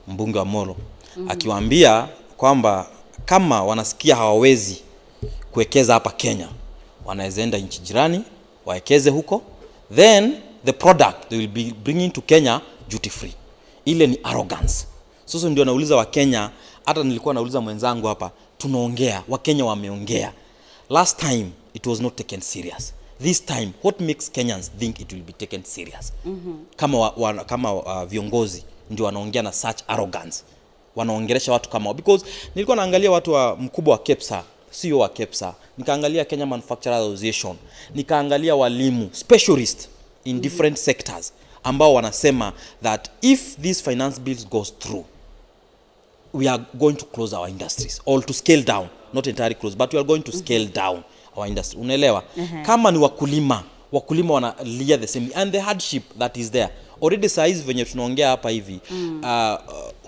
Mbunge wa Molo, akiwaambia kwamba kama wanasikia hawawezi kuwekeza hapa Kenya, wanaweza enda nchi jirani wawekeze huko, then the product they will be bringing to Kenya duty free. Ile ni arrogance. Sasa ndio nauliza Wakenya, hata nilikuwa nauliza mwenzangu hapa, tunaongea, Wakenya wameongea. Last time it was not taken serious. This time, what makes Kenyans think it will be taken serious? Kama viongozi ndio wanaongea na such arrogance, wanaongelesha watu kama, because nilikuwa naangalia watu wa mkubwa wa KEPSA, CEO wa KEPSA, nikaangalia Kenya Manufacturers Association, nikaangalia walimu, specialist in different sectors ambao wanasema that if this finance bills goes through, we are going to close our industries or to scale down, not entirely close, but we are going to scale down our industry. Unaelewa? Kama ni wakulima, wakulima wanalia the same and the hardship that is there already. Saa hizi venye tunaongea hapa hivi,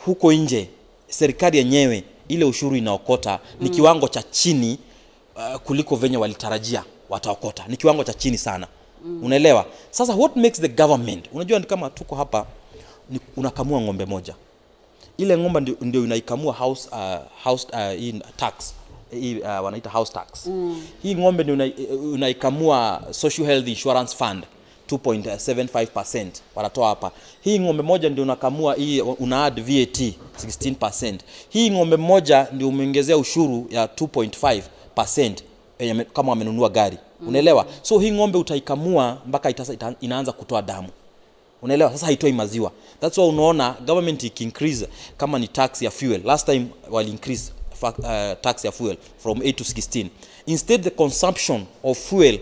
huko nje serikali yenyewe ile ushuru inaokota ni kiwango cha chini kuliko venye walitarajia wataokota, ni kiwango cha chini sana. Unaelewa? Sasa what makes the government, unajua ni kama tuko hapa ni unakamua ng'ombe moja, ile ng'ombe ndio inaikamua house hii tax hii, wanaita house tax. Hii ng'ombe ndio unaikamua Social Health Insurance Fund 2.75% wanatoa hapa. Hii ng'ombe moja ndio unakamua hii, una add VAT 16%. Hii ng'ombe moja ndio umeongezea ushuru ya 2.5% yenye kama wamenunua gari. Unaelewa? So hii ng'ombe utaikamua mpaka inaanza kutoa damu. Unaelewa? Sasa haitoi maziwa. That's why unaona government ikiincrease kama ni tax ya fuel, last time wali increase tax ya fuel from 8 to 16. Instead the consumption of fuel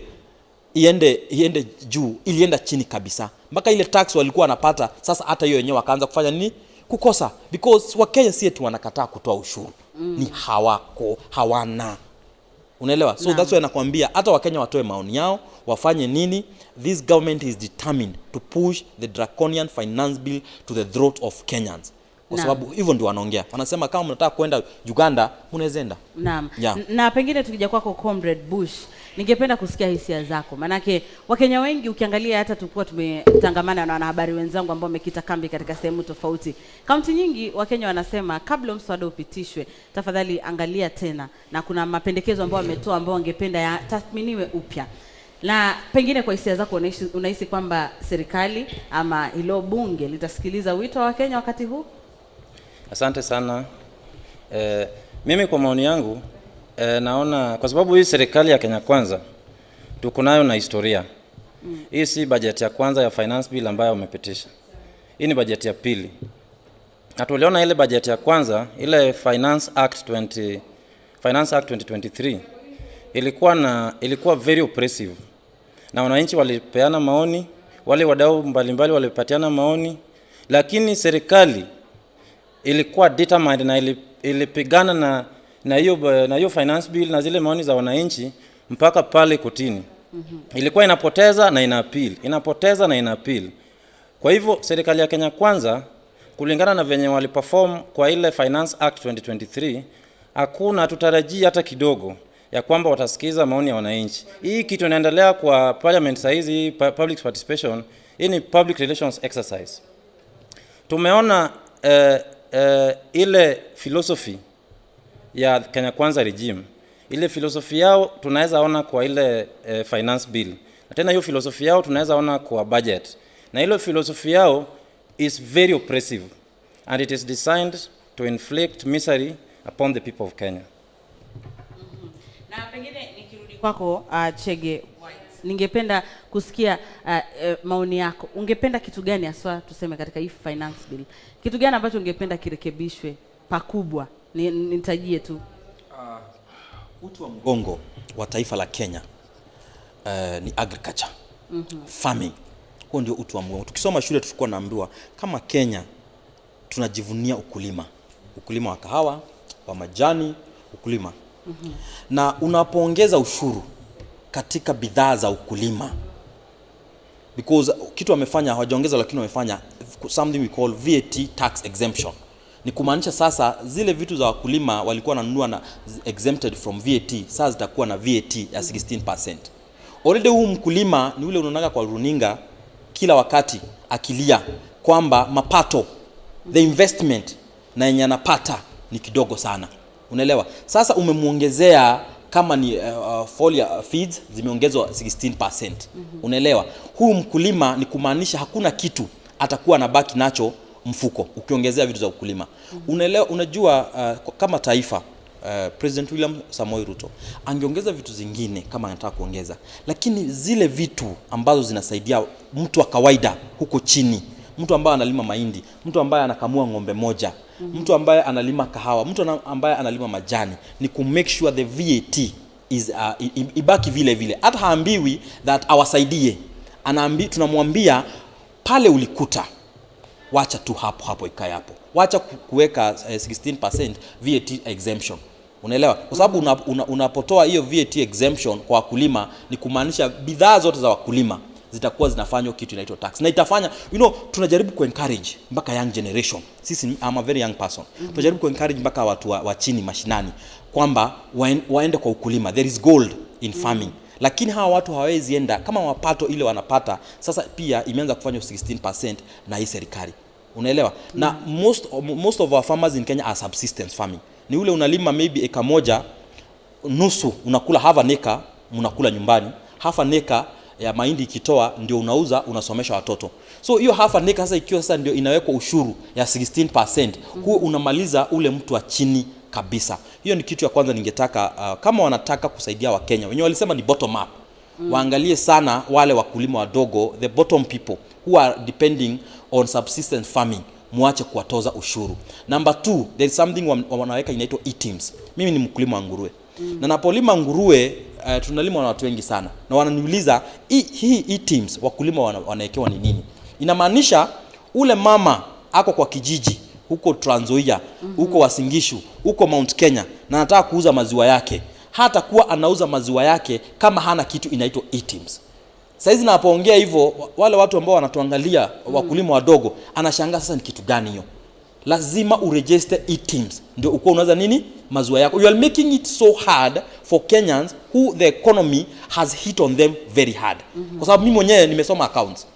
iende juu, ilienda chini kabisa, mpaka ile tax walikuwa wanapata sasa hata hiyo yenyewe wakaanza kufanya nini? Kukosa, because Wakenya si eti wanakataa kutoa ushuru, ni hawako, hawana. Unaelewa? So that's why nakwambia hata Wakenya watoe maoni yao, wafanye nini. This government is determined to push the draconian finance bill to the throat of Kenyans, kwa sababu hivyo ndio wanaongea, wanasema kama mnataka kwenda Uganda, mnaweza enda. Naam. Yeah. Na pengine tukija kwako, Comrade Bush, ningependa kusikia hisia zako, maanake Wakenya wengi ukiangalia, hata tulikuwa tumetangamana na wanahabari wenzangu ambao wamekita kambi katika sehemu tofauti, kaunti nyingi, Wakenya wanasema kabla mswada upitishwe, tafadhali angalia tena, na kuna mapendekezo ambayo wametoa ambao wangependa yatathminiwe upya. Na pengine kwa hisia zako unahisi kwamba serikali ama hilo bunge litasikiliza wito wa Wakenya wakati huu? Asante sana. Mimi kwa maoni yangu, naona kwa sababu hii serikali ya Kenya Kwanza tuko nayo na historia. Hii si bajeti ya kwanza ya finance bill ambayo wamepitisha. Hii ni bajeti ya pili. Na tuliona ile bajeti ya kwanza, ile Finance Act 2023 ilikuwa very oppressive. Na wananchi walipeana maoni, wale wadau mbalimbali walipatiana maoni, lakini serikali ilikuwa determined na ilipigana na hiyo finance bill na zile maoni za wananchi mpaka pale kotini. Ilikuwa inapoteza na ina appeal, inapoteza na ina appeal. Kwa hivyo serikali ya Kenya Kwanza, kulingana na venye waliperform kwa ile Finance Act 2023, hakuna tutarajii hata kidogo ya kwamba watasikiza maoni ya wananchi. Hii kitu inaendelea kwa parliament saa hizi, public participation, hii ni public relations exercise. Tumeona ile philosophy ya Kenya Kwanza regime, ile philosophy yao tunaweza ona kwa ile finance bill, na tena hiyo philosophy yao tunaweza ona kwa budget, na ile philosophy yao is very oppressive and it is designed to inflict misery upon the people of Kenya. Na pengine nikirudi kwako, Chege White, ningependa kusikia maoni yako. Ungependa kitu gani haswa, tuseme katika hii finance bill? Kitu gani ambacho ungependa kirekebishwe pakubwa? Nitajie tu. Uti wa mgongo wa taifa la Kenya ni agriculture, farming. Huo ndio uti wa mgongo. Tukisoma shule tulikuwa naambiwa kama Kenya tunajivunia ukulima, ukulima wa kahawa, wa majani, ukulima. Na unapoongeza ushuru katika bidhaa za ukulima, because kitu wamefanya, hawajaongeza, lakini wamefanya something we call VAT tax exemption. Ni kumaanisha sasa zile vitu za wakulima walikuwa wananunua na exempted from VAT, sasa zitakuwa na VAT ya 16%. Already huu mkulima ni ule unaonaga kwa runinga kila wakati akilia kwamba mapato, the investment na yenye anapata ni kidogo sana. Unaelewa? Sasa umemuongezea kama ni foliar feeds zimeongezwa 16%. Unaelewa? Huyu mkulima ni kumaanisha hakuna kitu atakuwa anabaki nacho mfuko ukiongezea vitu za ukulima. Unaelewa? Unajua, kama taifa, President William Samoei Ruto angeongeza vitu zingine kama anataka kuongeza, lakini zile vitu ambazo zinasaidia mtu wa kawaida huko chini, mtu ambaye analima mahindi, mtu ambaye anakamua ng'ombe moja, mtu ambaye analima kahawa, mtu ambaye analima majani, ni ku make sure the VAT is ibaki vile vile. Hata haambiwi that awasaidie, tunamwambia pale ulikuta, wacha tu hapo hapo ikae hapo, wacha kuweka 16% VAT exemption. Unaelewa? Kwa sababu unapotoa hiyo VAT exemption kwa wakulima, ni kumaanisha bidhaa zote za wakulima zitakuwa zinafanywa kitu inaitwa tax, na itafanya, tunajaribu ku encourage mpaka young generation. Sisi, I'm a very young person. Tunajaribu ku encourage mpaka watu wa chini mashinani kwamba waende kwa ukulima. There is gold in farming. Lakini hawa watu hawawezi enda kama mapato ile wanapata sasa pia imeanza kufanywa 16% na hii serikali. Unaelewa? Na most of our farmers in Kenya are subsistence farming. Ni ule unalima maybe eka moja nusu unakula half an acre, mnakula nyumbani, half an acre ya mahindi ikitoa ndio unauza, unasomesha watoto. So hiyo half an acre sasa ikiwa sasa ndio inawekwa ushuru ya 16%, huo unamaliza ule mtu wa chini kabisa. Hiyo ni kitu ya kwanza ningetaka, kama wanataka kusaidia Wakenya wenyewe walisema ni bottom up, waangalie sana wale wakulima wadogo, the bottom people who are depending on subsistence farming, muache kuwatoza ushuru. Number 2, there is something wanaweka inaitwa eTIMS. Mimi ni mkulima wa nguruwe. Na napolima nguruwe, tunalima na watu wengi sana. Na wananiuliza hii eTIMS wakulima wanawekewa ni nini? Inamaanisha ule mama ako kwa kijiji huko Trans Nzoia, huko Uasin Gishu, huko Mount Kenya, na anataka kuuza maziwa yake. Hata kuwa anauza maziwa yake kama hana kitu inaitwa eTIMS. Saizi napoongea hivyo, wale watu ambao wanatuangalia, wakulima wadogo, anashangaa sasa ni kitu gani hiyo. Lazima uregister eTIMS ndio ukuwa unauza nini maziwa yako. You are making it so hard for Kenyans who the economy has hit on them very hard. Kwa sababu mimi mwenyewe nimesoma accounts,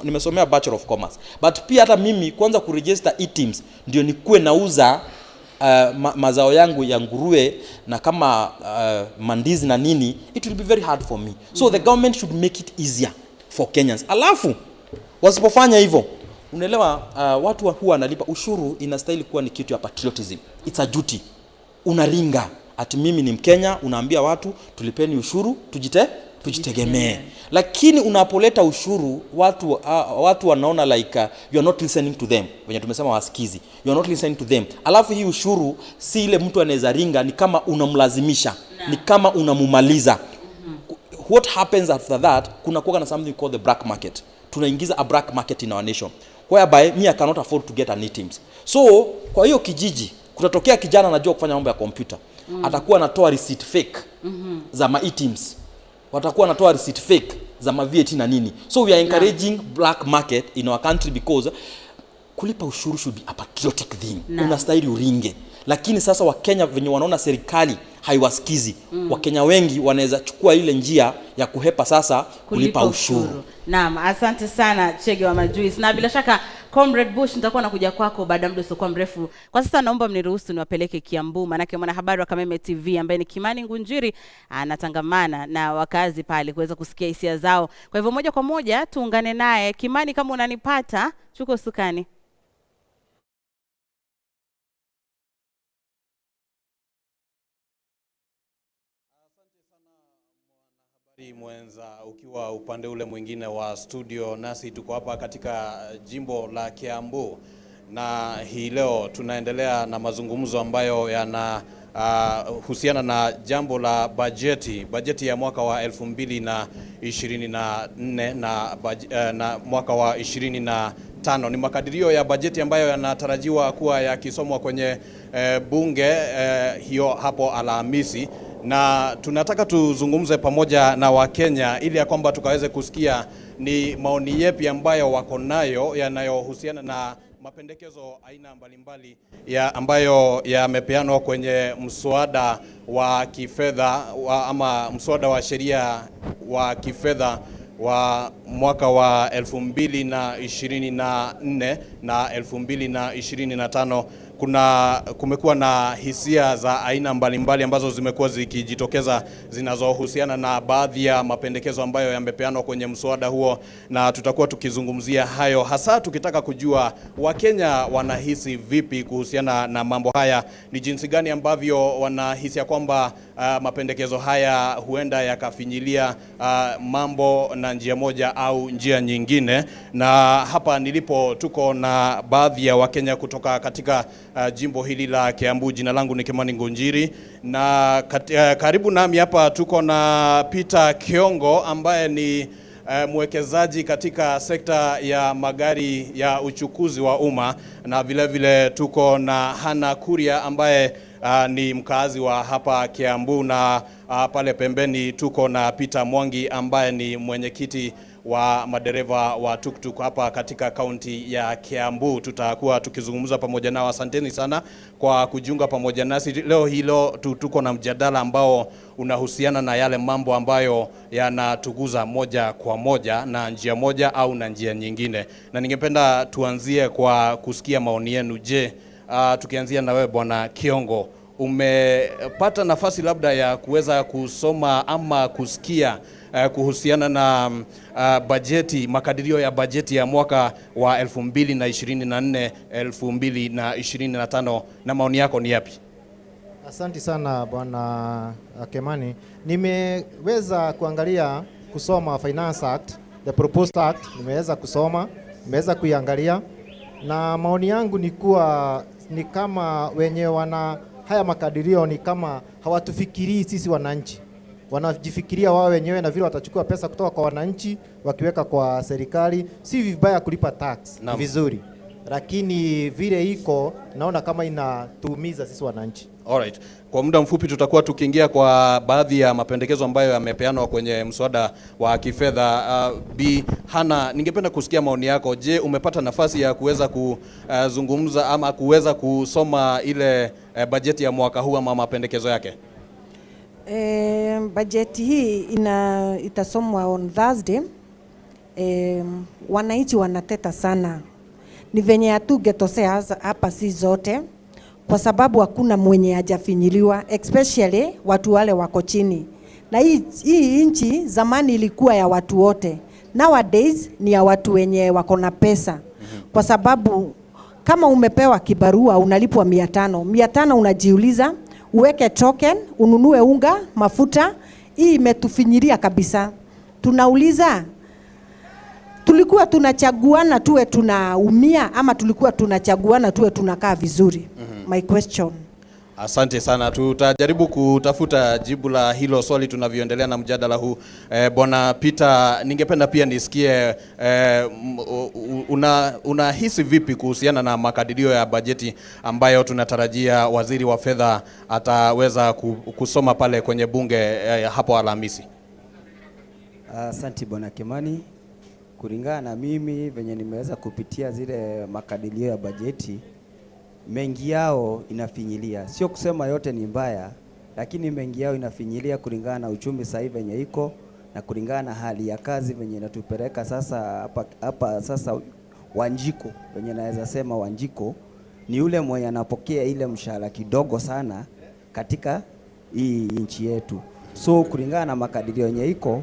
nimesomea Bachelor of Commerce, but pia hata mimi kwanza kuregister eTIMS ndio nikuwe nauza mazao yangu ya nguruwe na kama mandizi na nini, it will be very hard for me. So the government should make it easier for Kenyans. Alafu wasipofanya hivyo, unaelewa, watu huwa wanalipa ushuru, inastahili kuwa ni kitu ya patriotism. It's a duty. Unaringa ati mimi ni Mkenya, unaambia watu tulipeni ushuru tujitegemee. Lakini unapoleta ushuru watu wanaona like you are not listening to them. Wenye tumesema wasikizi. You are not listening to them. Alafu hii ushuru si ile mtu anaweza ringa, ni kama unamlazimisha, ni kama unamumaliza. What happens after that, kuna kuwa na something called the black market. Tunaingiza a black market in our nation whereby me I cannot afford to get an eTIMS. So kwa hiyo kijiji kutatokea kijana anajua kufanya mambo ya computer. Atakuwa anatoa receipt fake za ma eTIMS. Watakuwa wanatoa receipt fake za ma VAT na nini. So we are encouraging black market in our country because kulipa ushuru should be a patriotic thing. Unastahili uringe. Lakini sasa Wakenya venye wanaona serikali haiwasikizi, Wakenya wengi wanaweza chukua ile njia ya kuhepa sasa kulipa ushuru. Naam, asante sana Chege wa Majuice. Na bila shaka Comrade Bush, nitakuwa nakuja kwako baada ya muda usiokuwa mrefu. Kwa sasa naomba mniruhusu niwapeleke Kiambu, manake mwanahabari wa Kameme TV ambaye ni Kimani Ngunjiri anatangamana na wakazi pale kuweza kusikia hisia zao. Kwa hivyo moja kwa moja tuungane naye. Kimani, kama unanipata, chukua usukani. Mwenza ukiwa upande ule mwingine wa studio, nasi tuko hapa katika jimbo la Kiambu na hii leo tunaendelea na mazungumzo ambayo yana husiana na jambo la bajeti ya mwaka wa 2024 na mwaka wa 25. Ni makadirio ya bajeti ambayo yanatarajiwa kuwa yakisomwa kwenye bunge hiyo hapo Alhamisi. Na tunataka tuzungumze pamoja na Wakenya ili ya kwamba tukaweze kusikia ni maoni yepi ambayo wako nayo yanayohusiana na mapendekezo aina mbalimbali ya ambayo yamepeanwa kwenye mswada wa kifedha ama mswada wa sheria wa kifedha wa mwaka wa 2024 na 2025. Kumekuwa na hisia za aina mbalimbali ambazo zimekuwa zikijitokeza zinazohusiana na baadhi ya mapendekezo ambayo yamepeanwa kwenye mswada huo, na tutakuwa tukizungumzia hayo hasa tukitaka kujua Wakenya wanahisi vipi kuhusiana na mambo haya, ni jinsi gani ambavyo wanahisi ya kwamba mapendekezo haya huenda yakafinyilia mambo na njia moja au njia nyingine. Na hapa nilipo tuko na baadhi ya Wakenya kutoka katika jimbo hili la Kiambu. Jina langu ni Kimani Ngunjiri, na karibu nami hapa tuko na Peter Kiongo ambaye ni mwekezaji katika sekta ya magari ya uchukuzi wa umma, na vile vile tuko na Hana Kuria ambaye ni mkazi wa hapa Kiambu, na pale pembeni tuko na Peter Mwangi ambaye ni mwenyekiti wa madereva wa tuktuk hapa katika kaunti ya Kiambu. Tutakuwa tukizungumza pamoja nao. Asanteni sana kwa kujiunga pamoja nasi leo hilo. Tuko na mjadala ambao unahusiana na yale mambo ambayo yanatuguza moja kwa moja na njia moja au na njia nyingine, na ningependa tuanzie kwa kusikia maoni yenu. Je, tukianzia na wewe Bwana Kiongo, umepata nafasi labda ya kuweza kusoma ama kusikia kuhusiana na bajeti, makadirio ya bajeti ya mwaka wa 2024 2025, na maoni yako ni yapi? Asante sana Bwana Kimani. Nimeweza kuangalia kusoma Finance Act, the proposed act, nimeweza kusoma, nimeweza kuiangalia, na maoni yangu ni kuwa ni kama wenye wana haya makadirio ni kama hawatufikirii sisi wananchi. Wanajifikiria wao wenyewe na vile watachukua pesa kutoka kwa wananchi wakiweka kwa serikali. Si vibaya kulipa tax, ni vizuri, lakini vile iko naona kama inatuumiza sisi wananchi. Alright. Kwa muda mfupi tutakuwa tukiingia kwa baadhi ya mapendekezo ambayo yamepeanwa kwenye mswada wa kifedha. Bi Hana, ningependa kusikia maoni yako. Je, umepata nafasi ya kuweza kuzungumza ama kuweza kusoma ile bajeti ya mwaka huu ama mapendekezo yake? Bajeti hii itasomwa on Thursday. Wananchi wanateta sana. Ni venye hatugetosea hapa si zote, kwa sababu hakuna mwenye hajafinyiliwa, especially watu wale wako chini. Na hii nchi zamani ilikuwa ya watu wote. Nowadays ni ya watu wenye wako na pesa. Kwa sababu kama umepewa kibarua unalipwa 500. 500 unajiuliza uweke token, ununue unga, mafuta. Hii imetufinyilia kabisa. Tunauliza, tulikuwa tunachaguana tuwe tunaumia ama tulikuwa tunachaguana tuwe tunakaa vizuri? My question. Asante sana. Tutajaribu kutafuta jibu la hilo swali tunavyoendelea na mjadala huu. Bwana Peter, ningependa pia nisikie unahisi vipi kuhusiana na makadirio ya bajeti ambayo tunatarajia waziri wa fedha ataweza kusoma pale kwenye bunge hapo Alhamisi? Asante Bwana Kimani. Kulingana na mimi venye nimeweza kupitia zile makadirio ya bajeti, mengi yao inafinyilia. Sio kusema yote ni mbaya, lakini mengi yao inafinyilia kulingana na uchumi sasa hivi venye iko na kulingana na hali ya kazi venye inatupeleka sasa hapa sasa. Wanjiko venye naweza sema Wanjiko ni yule mwenye anapokea ile mshahara kidogo sana katika hii nchi yetu. So kulingana na makadirio yenye iko,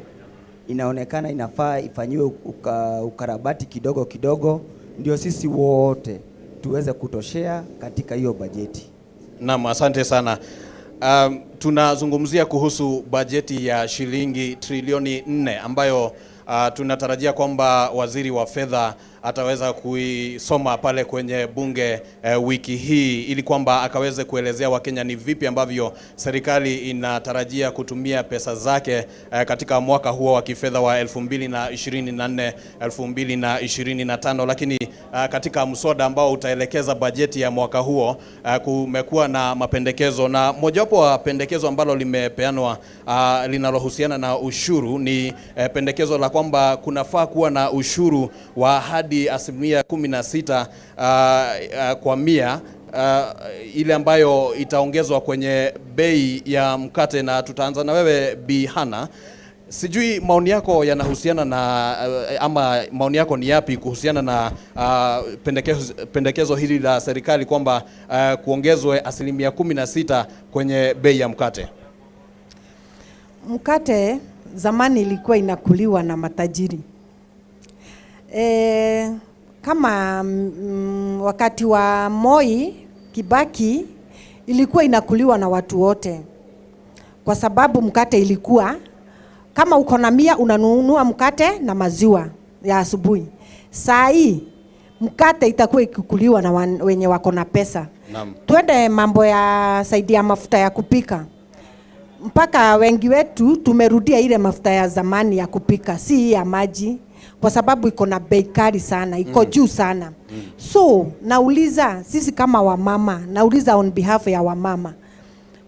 inaonekana inafaa ifanyiwe ukarabati kidogo kidogo, ndio sisi wote tuweze kutoshea katika hiyo bajeti. Naam, asante sana. Tunazungumzia kuhusu bajeti ya shilingi trilioni 4 ambayo tunatarajia kwamba waziri wa fedha ataweza kuisoma pale kwenye bunge wiki hii, ili kwamba akaweze kuelezea Wakenya ni vipi ambavyo serikali inatarajia kutumia pesa zake katika mwaka huo wa kifedha wa 2024 2025. Lakini katika mswada ambao utaelekeza bajeti ya mwaka huo kumekuwa na mapendekezo, na mojawapo wa pendekezo ambalo limepeanwa linalohusiana na ushuru ni pendekezo la kwamba kunafaa kuwa na ushuru wa hadi 16% kwa mia, ile ambayo itaongezwa kwenye bei ya mkate. Na tutaanza na wewe Bi Hana. Sijui maoni yako yanahusiana na ama maoni yako ni yapi kuhusiana na pendekezo hili la serikali kwamba kuongezwe 16% kwenye bei ya mkate? Mkate zamani ilikuwa inakuliwa na matajiri. Kama wakati wa Moi Kibaki ilikuwa inakuliwa na watu wote, kwa sababu mkate ilikuwa kama uko na 100 unanunua mkate na maziwa ya asubuhi. Saa hii mkate itakuwa ikikuliwa na wenye wako na pesa. Naam. Twende mambo ya saidi ya mafuta ya kupika. Mpaka wengi wetu tumerudia ile mafuta ya zamani ya kupika, si hii ya maji, kwa sababu iko na bei kali sana, iko juu sana. So nauliza sisi kama wamama, nauliza on behalf ya wamama,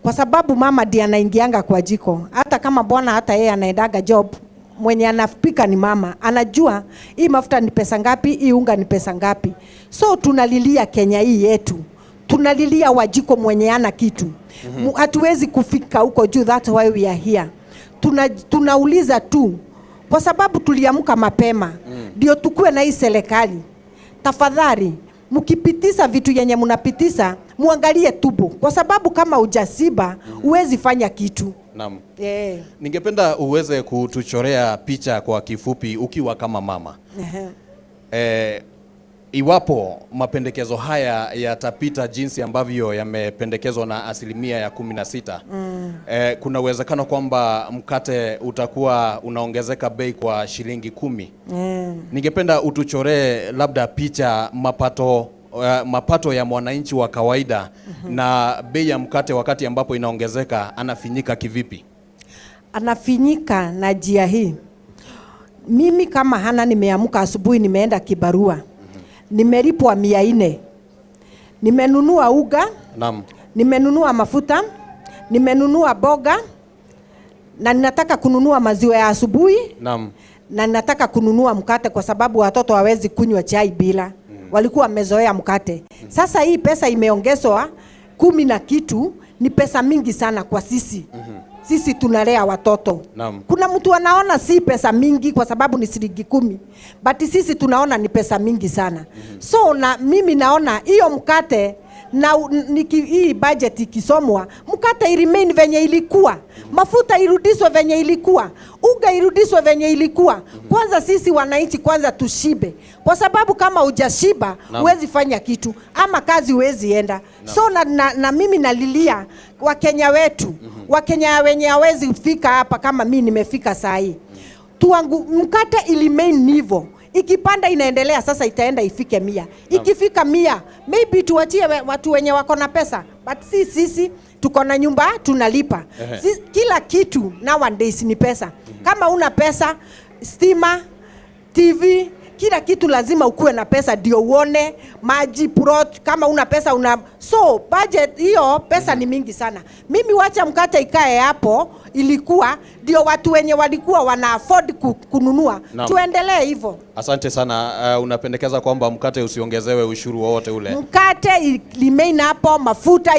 kwa sababu mama ndiye anaingianga kwa jiko. Hata kama bwana hata yeye anaendaga job, mwenye anapika ni mama, anajua hii mafuta ni pesa ngapi, hii unga ni pesa ngapi. So tunalilia Kenya hii yetu, tunalilia wajiko mwenye ana kitu. Hatuwezi kufika huko juu, that's why we are here. Tunauliza tu kwa sababu tuliamka mapema ndio tukue na hii serikali. Tafadhali mkipitisa vitu yenye mnapitisa muangalie tubo, kwa sababu kama hujasiba huwezi fanya kitu. Naam. Ningependa uweze kutuchorea picha kwa kifupi ukiwa kama mama. Iwapo mapendekezo haya yatapita jinsi ambavyo yamependekezwa na 16%, kuna uwezekano kwamba mkate utakuwa unaongezeka bei kwa shilingi 10. Ningependa utuchoree labda picha mapato ya mwananchi wa kawaida na bei ya mkate wakati ambapo inaongezeka, anafinyika kivipi? Anafinyika na njia hii. Mimi kama Hana nimeamka asubuhi, nimeenda kibarua. Nimelipwa 400. Nimenunua uga. Naam. Nimenunua mafuta, nimenunua boga, na ninataka kununua maziwa ya asubuhi. Naam. Na ninataka kununua mkate kwa sababu watoto hawezi kunywa chai bila. Walikuwa wamezoea mkate. Sasa hii pesa imeongezwa 10 na kitu, ni pesa mingi sana kwa sisi. Sisi tunalea watoto. Naam. Kuna mtu anaona si pesa mingi kwa sababu ni shilingi 10, but sisi tunaona ni pesa mingi sana. So na mimi naona hiyo mkate na hii budget ikisomwa, mkate iremain venye ilikuwa, mafuta irudishwe venye ilikuwa, unga irudishwe venye ilikuwa. Kwanza sisi wananchi kwanza tushibe, kwa sababu kama hujashiba huwezi fanya kitu ama kazi huwezi enda. So na mimi nalilia Wakenya wetu, Wakenya wenye hawezi fika hapa kama mimi nimefika saa hii. Tuangu mkate remain hivyo. Ikipanda inaendelea sasa itaenda ifike 100. Ikifika 100, maybe tuachie watu wenye wako na pesa, but sisi tuko na nyumba tunalipa. Kila kitu nowadays ni pesa. Kama una pesa, stima, TV, kila kitu lazima ukuwe na pesa ndio uone maji, plot. Kama una pesa una, so budget hiyo pesa ni mingi sana. Mimi wacha mkate ikae hapo ilikuwa ndio watu wenye walikuwa wana afford kununua. Tuendelee hivyo. Asante sana. Unapendekeza kwamba mkate usiongezewe ushuru wowote ule. Mkate remain hapo, mafuta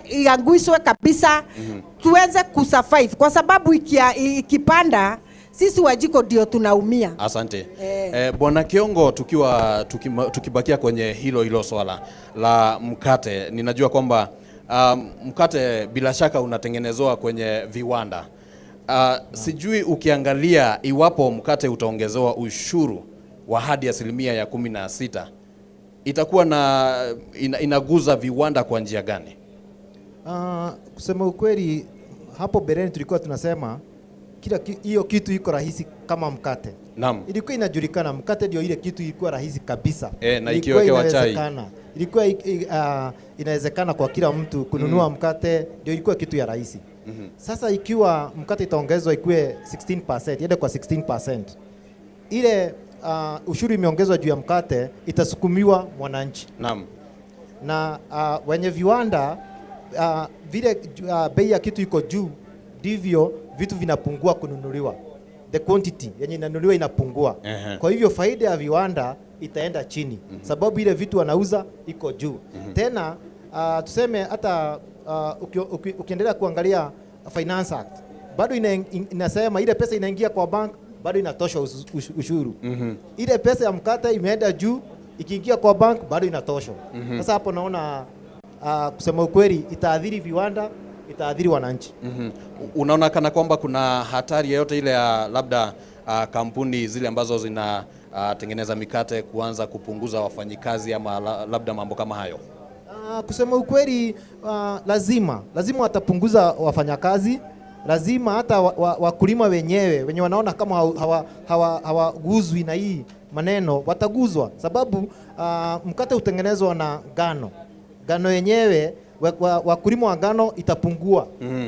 iangushwe kabisa. Tuweze kusurvive kwa sababu ikipanda sisi wajiko ndio tunaumia. Asante. Bwana Kiongo, tukibakia kwenye hilo swala la mkate, ninajua kwamba mkate bila shaka unatengenezwa kwenye viwanda. Sijui ukiangalia iwapo mkate utaongezewa ushuru wa hadi 16%, itakuwa na inaguza viwanda kwa njia gani? Kusema ukweli, hapo mbeleni tulikuwa tunasema kila hiyo kitu iko rahisi kama mkate. Naam. Ilikuwa inajulikana mkate ndio ile kitu ilikuwa rahisi kabisa. Na ikiwekewa chai. Ilikuwa inawezekana kwa kila mtu kununua mkate, ndio ilikuwa kitu ya rahisi. Sasa ikiwa mkate itaongezwa ikuwe 16%, iende kwa 16%. Ile ushuru imeongezwa juu ya mkate itasukumiwa mwananchi. Naam. Na wenye viwanda vile bei ya kitu iko juu ndivyo vitu vinapungua kununuliwa. The quantity yenye inanunuliwa inapungua. Kwa hivyo faida ya viwanda itaenda chini. Sababu ile vitu wanauza iko juu. Tena tuseme hata ukiendelea kuangalia Finance Act, Bado inasema ile pesa inaingia kwa bank bado inatosha ushuru. Ile pesa ya mkate imeenda juu, ikiingia kwa bank bado inatosha. Sasa hapo naona kusema ukweli itaathiri viwanda, itaathiri wananchi. Unaona kana kwamba kuna hatari yoyote ile ya labda kampuni zile ambazo zina tengeneza mikate kuanza kupunguza wafanyikazi ama labda mambo kama hayo? Kusema ukweli, lazima watapunguza wafanyakazi. Lazima hata wakulima wenyewe wenye wanaona kama hawaguzwi na hii maneno wataguzwa, sababu mkate hutengenezwa na ngano. Ngano yenyewe wakulima wa ngano itapungua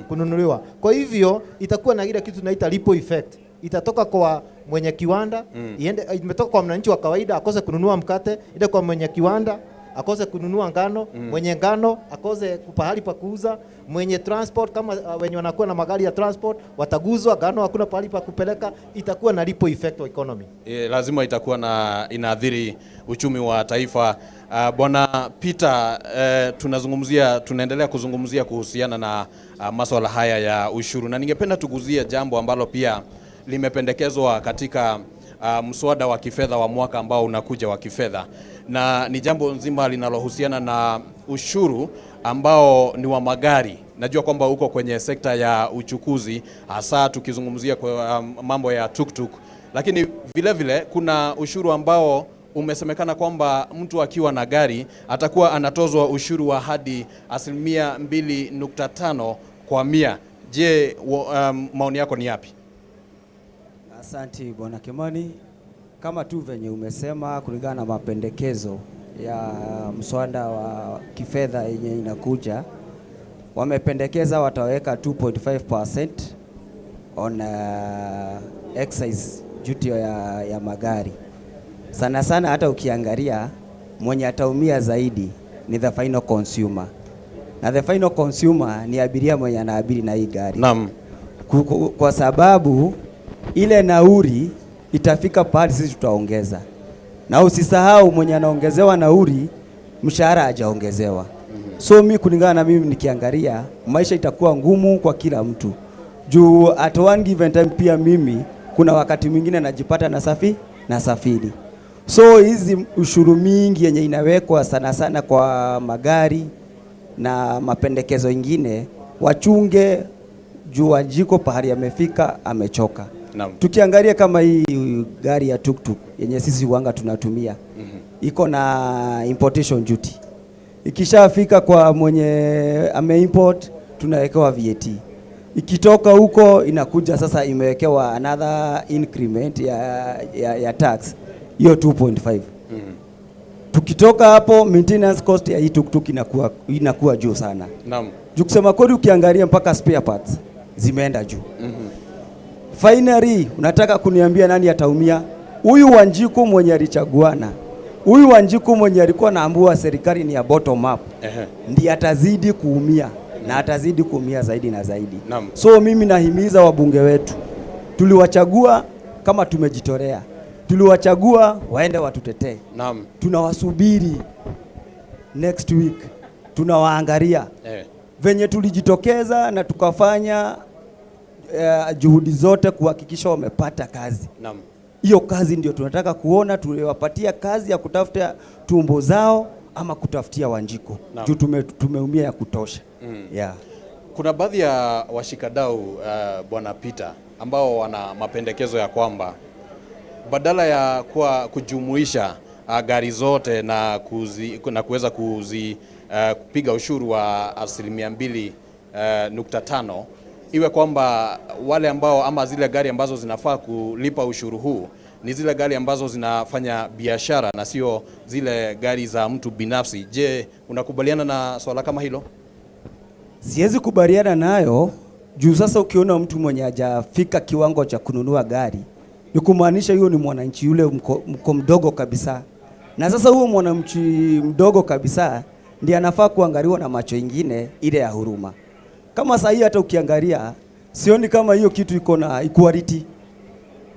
kununuliwa. Kwa hivyo itakuwa na ile kitu tunaita ripple effect. Itatoka kwa mwenye kiwanda, iende, imetoka kwa mwananchi wa kawaida akose kununua mkate, ile kwa mwenye kiwanda akose kununua ngano, mwenye ngano akose pahali pa kuuza, mwenye transport kama wenye wanakuwa na magari ya transport wataguzwa, ngano hakuna pahali pa kupeleka. Itakuwa na ripple effect wa economy. Lazima itakuwa na inaathiri uchumi wa taifa. Bwana Peter, tunaendelea kuzungumzia kuhusiana na masuala haya ya ushuru, na ningependa tuguzie jambo ambalo pia limependekezwa katika mswada wa kifedha wa mwaka ambao unakuja wa kifedha, na ni jambo nzima linalohusiana na ushuru ambao ni wa magari. Najua kwamba uko kwenye sekta ya uchukuzi, hasa tukizungumzia kwa mambo ya tuktuk, lakini vile vile kuna ushuru ambao umesemekana kwamba mtu akiwa na gari atakuwa anatozwa ushuru wa hadi 2.5% kwa 100. Je, maoni yako ni yapi? Asante Bwana Kimani. Kama tu venye umesema, kulingana na mapendekezo ya mswada wa kifedha yenye inakuja, wamependekeza wataweka 2.5% on excise duty ya magari. Sana sana hata ukiangalia mwenye ataumia zaidi ni the final consumer. Na the final consumer ni abiria mwenye anaabiri na hii gari. Naam. Kwa sababu ile nauri itafika pahali sisi tutaongeza. Na usisahau mwenye anaongezewa nauri mshahara hajaongezewa. So mi kulingana na mimi nikiangalia maisha itakuwa ngumu kwa kila mtu. Juu at one given time pia mimi kuna wakati mwingine najipata na safiri. So hizi ushuru mingi yenye inawekwa sana sana kwa magari na mapendekezo ingine, wachunge juu Wanjiko pahali amefika amechoka. Naam. Tukiangalia kama hii gari ya tuktuk yenye sisi huanga tunatumia, iko na importation duty. Ikishafika kwa mwenye ameimport tunawekewa VAT. Ikitoka huko inakuja sasa imewekewa another increment ya tax hiyo 2.5. Tukitoka hapo maintenance cost ya hii tuktuk inakuwa juu sana. Naam. Juu kusema kweli ukiangalia mpaka spare parts zimeenda juu. Finally unataka kuniambia nani ataumia? Huyu Wanjiku mwenye alichaguana, huyu Wanjiku mwenye alikuwa anaambua serikali ni ya bottom up, ndiye atazidi kuumia na atazidi kuumia zaidi na zaidi. Naam. So mimi nahimiza wabunge wetu, tuliwachagua kama tumejitolea, tuliwachagua waende watutetee. Naam. Tunawasubiri next week, tunawaangalia venye tulijitokeza na tukafanya juhudi zote kuhakikisha wamepata kazi. Naam. Hiyo kazi ndio tunataka kuona, tuliwapatia kazi ya kutafuta tumbo zao ama kutafutia Wanjiko. Juu tumeumia ya kutosha. Yeah. Kuna baadhi ya washikadau Bwana Peter ambao wana mapendekezo ya kwamba badala ya kujumuisha gari zote na kuweza kupiga ushuru wa 2.5%, iwe kwamba wale ambao ama zile gari ambazo zinafaa kulipa ushuru huu ni zile gari ambazo zinafanya biashara na sio zile gari za mtu binafsi. Je, unakubaliana na swala kama hilo? Siwezi kubaliana nayo juu sasa ukiona mtu mwenye hajafika kiwango cha kununua gari ni kumaanisha huyo ni mwananchi yule mko mdogo kabisa. Na sasa huyo mwananchi mdogo kabisa ndiye anafaa kuangaliwa na macho ingine ile ya huruma. Kama sasa hii hata ukiangalia sioni kama hiyo kitu iko na equality.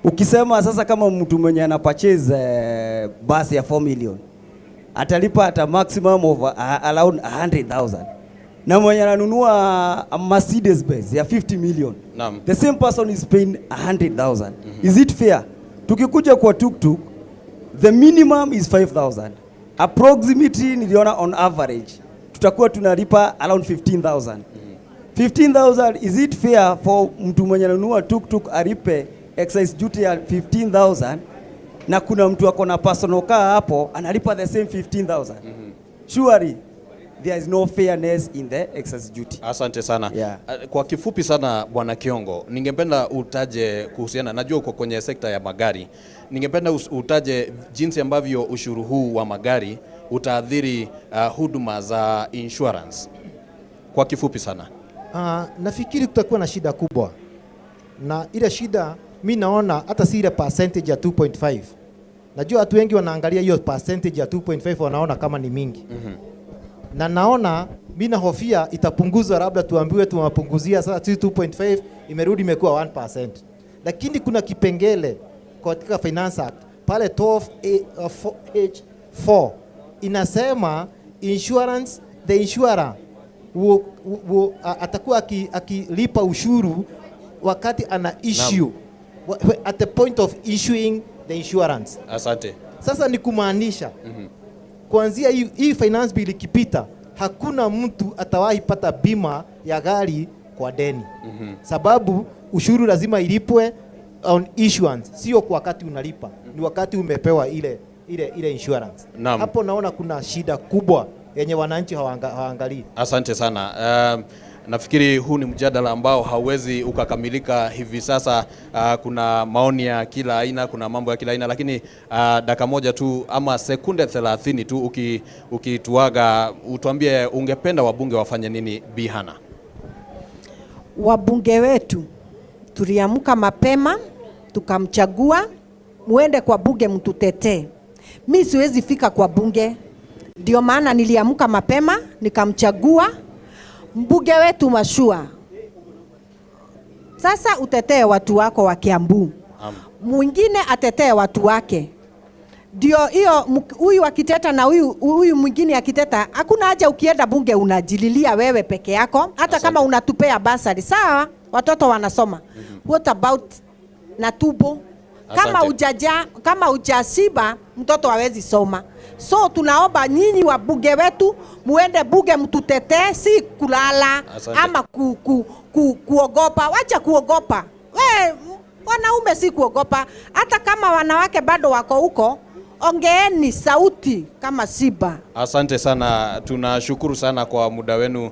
Ukisema sasa kama mtu mwenye ana purchase basi ya 4 million atalipa at a maximum of around 100,000. na mwenye ananunua a Mercedes Benz ya 50 million, the same person is paying 100,000. Is it fair? Tukikuja kwa tuktuk, the minimum is 5,000. Approximately niliona on average tutakuwa tunalipa around 15,000. 15,000, is it fair for mtu mwenye ananunua tuktuk alipe excise duty ya 15,000 na kuna mtu ako na personal car hapo analipa the same 15,000? Surely there is no fairness in the excise duty. Asante sana. Yeah. Kwa kifupi sana, Bwana Kiongo, ningependa utaje kuhusiana, najua uko kwenye sekta ya magari, ningependa utaje jinsi ambavyo ushuru huu wa magari utaathiri huduma za insurance. Kwa kifupi sana. Nafikiri kutakuwa na shida kubwa, na ile shida mi naona hata si ile percentage ya 2.5. Najua watu wengi wanaangalia hiyo percentage ya 2.5 wanaona kama ni mingi. Na naona mi nahofia itapunguzwa, labda tuambiwe tumewapunguzia sasa 2.5 imerudi imekuwa 1%. Lakini kuna kipengele katika Finance Act pale 12H4 inasema insurance, the insurer atakuwa akilipa ushuru wakati ana issue at the point of issuing the insurance. Asante. Sasa ni kumaanisha kuanzia hii finance bill ikipita, hakuna mtu atawahi pata bima ya gari kwa deni. Sababu ushuru lazima ilipwe on issuance, sio kwa wakati unalipa, ni wakati umepewa ile insurance. Hapo naona kuna shida kubwa yenye wananchi hawaangalii. Asante sana. Nafikiri huu ni mjadala ambao hauwezi ukakamilika hivi sasa. Kuna maoni ya kila aina, kuna mambo ya kila aina, lakini dakika moja tu ama sekunde 30 tu ukituaga, utuambie ungependa wabunge wafanye nini, Bi Hana? Wabunge wetu tuliamka mapema tukamchagua, muende kwa bunge mtutetee. Mi siwezi fika kwa bunge, ndio maana niliamka mapema nikamchagua mbunge wetu Mashua. Sasa utetee watu wako wa Kiambu, mwingine atetee watu wake. Ndio hiyo, huyu akiteta na huyu mwingine akiteta, hakuna haja ukienda bunge unajililia wewe peke yako, hata kama unatupea basari. Sawa, watoto wanasoma. What about na tubo? Kama hujashiba mtoto hawezi soma. So tunaomba nyinyi wabunge wetu muende bunge mtutetee, si kulala. Ama kuogopa. Wacha kuogopa. We wanaume si kuogopa. Hata kama wanawake bado wako huko, ongeeni sauti kama simba. Asante sana, tunashukuru sana kwa muda wenu.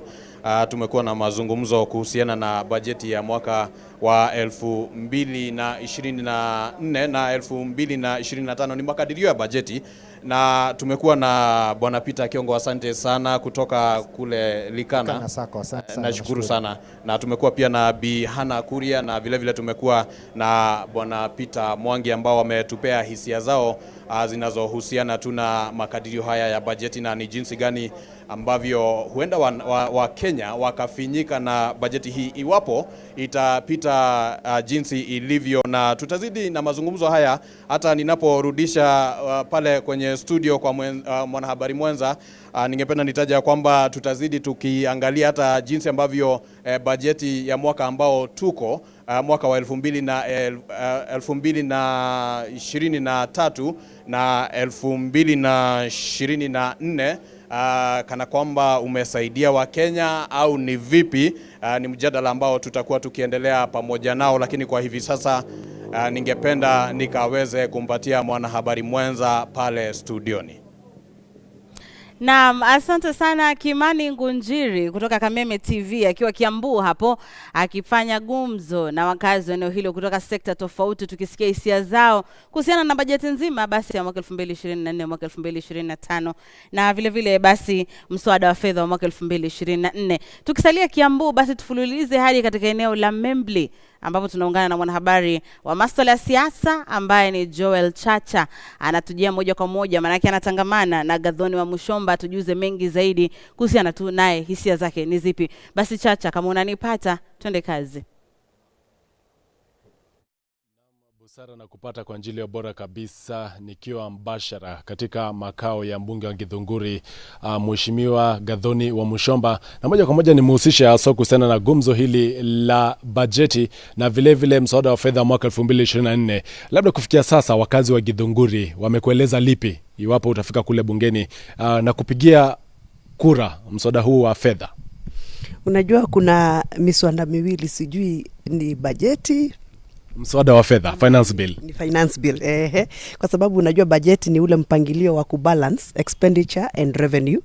Tumekuwa na mazungumzo kuhusiana na bajeti ya mwaka wa 2024 na 2025, ni makadirio ya bajeti, na tumekuwa na Bwana Peter Kiongo, asante sana, kutoka kule Likana. Likana Sacco, asante sana, nashukuru sana. Na tumekuwa pia na Bi Hana Kuria, na vile vile tumekuwa na Bwana Peter Mwangi ambao wametupea hisia zao zinazohusiana tu na makadirio haya ya bajeti na ni jinsi gani ambavyo huenda wa Kenya wakafinyika na bajeti hii iwapo itapita jinsi ilivyo. Na tutazidi na mazungumzo haya hata ninaporudisha pale kwenye studio kwa mwanahabari mwenza. Ningependa nitaja kwamba tutazidi tukiangalia hata jinsi ambavyo bajeti ya mwaka ambao tuko mwaka wa 2023 na 2024 kana kwamba umesaidia wa Kenya au ni vipi. Ni mjadala ambao tutakuwa tukiendelea pamoja nao, lakini kwa hivi sasa ningependa nikaweze kumpatia mwanahabari mwenza pale studioni. Naam, asante sana Kimani Ngunjiri kutoka Kameme TV akiwa Kiambu hapo akifanya gumzo na wakazi wa eneo hilo kutoka sekta tofauti, tukisikia hisia zao kuhusiana na bajeti nzima basi ya mwaka 2024 mwaka 2025 na vile vile basi mswada wa fedha wa mwaka 2024. Tukisalia Kiambu basi tufululize hadi katika eneo la Membli ambapo tunaungana na mwanahabari wa masuala ya siasa ambaye ni Joel Chacha. Anatujia moja kwa moja, maana yake anatangamana na Gathoni wa Mushomba tujuze mengi zaidi kuhusiana tu naye, hisia zake ni zipi. Basi Chacha, kama unanipata, twende kazi. Busara na kupata kwa njia iliyo bora kabisa, nikiwa mbashara katika makao ya mbunge wa Githunguri, Mheshimiwa Gathoni Wamuchomba, na moja kwa moja nimuhusishe haswa kuhusiana na gumzo hili la bajeti na vilevile mswada wa fedha mwaka 2024. Labda kufikia sasa wakazi wa Githunguri wamekueleza lipi iwapo utafika kule bungeni na kupigia kura mswada huu wa fedha? Unajua kuna miswada miwili, sijui ni bajeti. Mswada wa fedha, finance bill. Ni finance bill, ehe, kwa sababu unajua bajeti ni ule mpangilio wa kubalance expenditure and revenue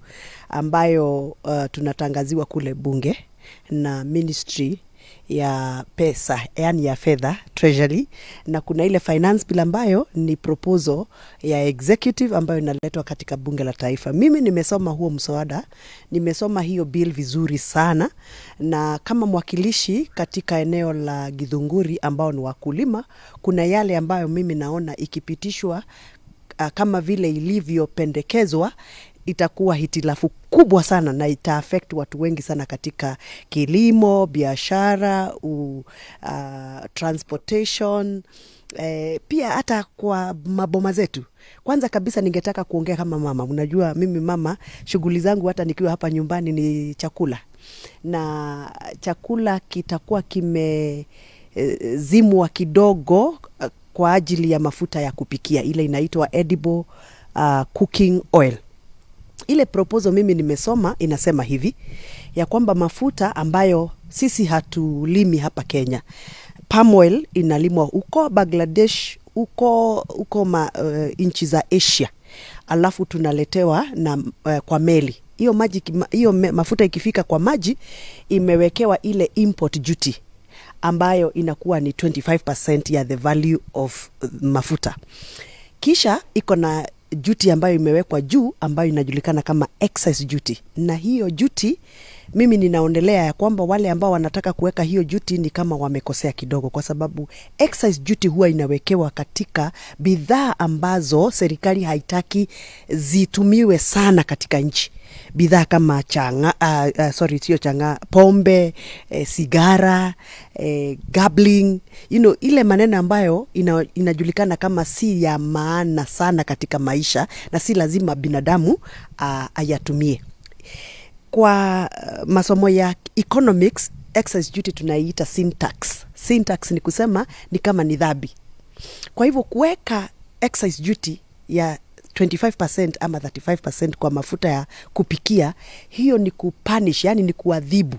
ambayo tunatangaziwa kule bunge na ministry ya pesa, yani ya fedha, treasury, na kuna ile finance bill ambayo ni proposal ya executive ambayo inaletwa katika bunge la taifa. Mimi nimesoma huo mswada, nimesoma hiyo bill vizuri sana, na kama mwakilishi katika eneo la Githunguri ambao ni wakulima, kuna yale ambayo mimi naona ikipitishwa kama vile ilivyopendekezwa itakuwa hitilafu kubwa sana na ita affect watu wengi sana katika kilimo, biashara, transportation, pia hata kwa maboma zetu. Kwanza kabisa ningetaka kuongea kama mama. Unajua mimi mama, shughuli zangu hata nikiwa hapa nyumbani ni chakula, na chakula kitakuwa kimezimwa kidogo kwa ajili ya mafuta ya kupikia, ile inaitwa edible cooking oil. Ile proposal mimi nimesoma inasema hivi ya kwamba mafuta ambayo sisi hatulimi hapa Kenya, palm oil inalimwa huko Bangladesh, huko nchi za Asia, alafu tunaletewa na kwa meli hiyo maji. Hiyo mafuta ikifika kwa maji imewekewa ile import duty ambayo inakuwa ni 25% ya the value of mafuta. Kisha iko na duty ambayo imewekwa juu ambayo inajulikana kama excise duty, na hiyo duty mimi ninaonelea ya kwamba wale ambao wanataka kuweka hiyo duty ni kama wamekosea kidogo, kwa sababu excise duty huwa inawekewa katika bidhaa ambazo serikali haitaki zitumiwe sana katika nchi, bidhaa kama changa, sorry, sio changa, pombe, sigara, gambling, ile maneno ambayo inajulikana kama si ya maana sana katika maisha na si lazima binadamu ayatumie. Kwa masomo ya economics, excise duty tunaiita sin tax. Sin tax ni kusema ni kama ni dhambi. Kwa hivyo kuweka excise duty ya 25% ama 35% kwa mafuta ya kupikia, hiyo ni kupunish, yani ni kuadhibu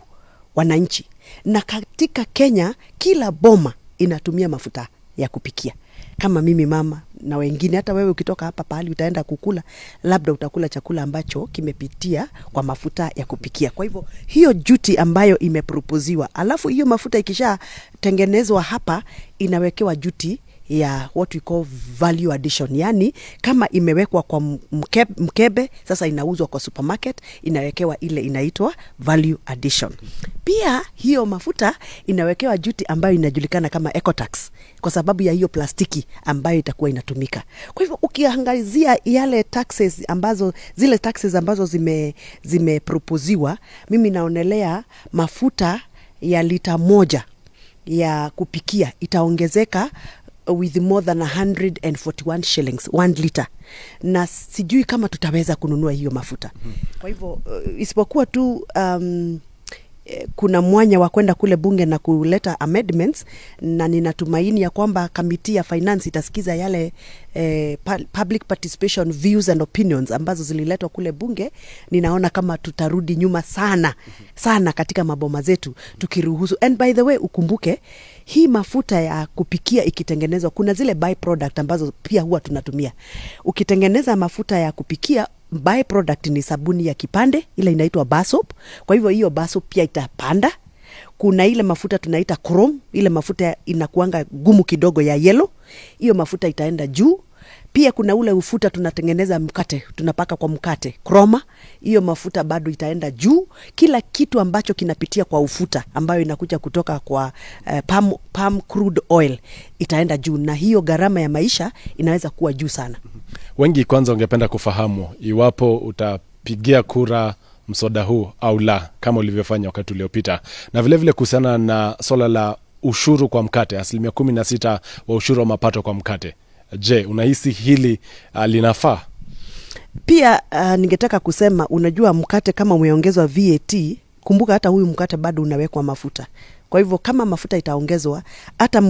wananchi. Na katika Kenya kila boma inatumia mafuta ya kupikia, kama mimi mama na wengine. Hata wewe ukitoka hapa pahali utaenda kukula, labda utakula chakula ambacho kimepitia kwa mafuta ya kupikia. Kwa hivyo hiyo duty ambayo imeproposiwa, alafu hiyo mafuta ikishatengenezwa hapa inawekewa duty ya what we call value addition, yani kama imewekwa kwa mkebe, sasa inauzwa kwa supermarket, inawekewa ile inaitwa value addition. Pia hiyo mafuta inawekewa duty ambayo inajulikana kama ecotax kwa sababu ya hiyo plastiki ambayo itakuwa inatumika. Kwa hivyo ukiangazia yale taxes ambazo zile taxes ambazo zimeproposiwa, mimi naonelea mafuta ya lita 1 ya kupikia itaongezeka with more than 141 shillings 1 liter, na sijui kama tutaweza kununua hiyo mafuta. Kwa hivyo isipokuwa tu kuna mwanya wa kwenda kule bunge na kuleta amendments, na ninatumaini ya kwamba kamiti ya finance itasikiza yale public participation views and opinions ambazo zililetwa kule bunge. Ninaona kama tutarudi nyuma sana sana katika maboma zetu tukiruhusu. And by the way, ukumbuke hii mafuta ya kupikia ikitengenezwa, kuna zile byproduct ambazo pia huwa tunatumia. Ukitengeneza mafuta ya kupikia, byproduct ni sabuni ya kipande, ile inaitwa bar soap. Kwa hivyo hiyo bar soap pia itapanda. Kuna ile mafuta tunaita chrome, ile mafuta inakuanga gumu kidogo ya yellow, hiyo mafuta itaenda juu. Pia kuna ule ufuta tunatengeneza mkate, tunapaka kwa mkate, croma, hiyo mafuta bado itaenda juu. Kila kitu ambacho kinapitia kwa ufuta ambayo inakuja kutoka kwa palm crude oil itaenda juu, na hiyo gharama ya maisha inaweza kuwa juu sana. Wengi kwanza ungependa kufahamu iwapo utapigia kura mswada huu au la, kama ulivyofanya wakati uliopita, na vilevile kuhusiana na swala la ushuru kwa mkate, 16% wa ushuru wa mapato kwa mkate. Je, unahisi hili linafaa? Pia ningetaka kusema, unajua mkate kama umeongezwa VAT, kumbuka hata huyu mkate bado unawekwa mafuta. Kwa hivyo kama mafuta itaongezwa, hata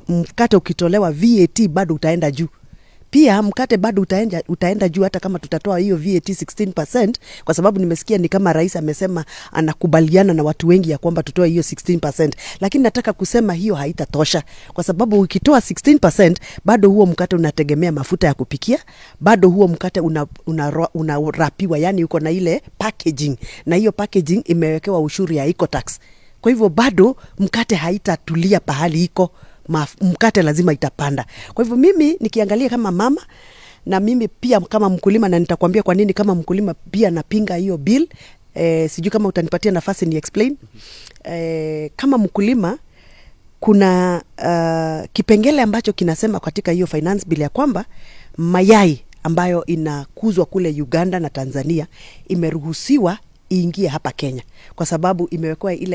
mkate ukitolewa VAT bado utaenda juu. Pia mkate bado utaenda juu hata kama tutatoa hiyo VAT 16%, kwa sababu nimesikia ni kama rais amesema anakubaliana na watu wengi ya kwamba tutoe hiyo 16%, lakini nataka kusema hiyo haitatosha, kwa sababu ukitoa 16% bado huo mkate unategemea mafuta ya kupikia, bado huo mkate unawrapiwa, yani uko na ile packaging, na hiyo packaging imewekewa ushuru ya ecotax. Kwa hivyo bado mkate haitatulia pahali iko, mkate lazima itapanda. Kwa hivyo mimi nikiangalia kama mama na mimi pia kama mkulima, na nitakwambia kwa nini kama mkulima pia napinga hiyo bill. Sijui kama utanipatia nafasi ni explain. Kama mkulima kuna kipengele ambacho kinasema katika hiyo finance bill ya kwamba mayai ambayo inakuzwa kule Uganda na Tanzania imeruhusiwa iingie hapa Kenya kwa sababu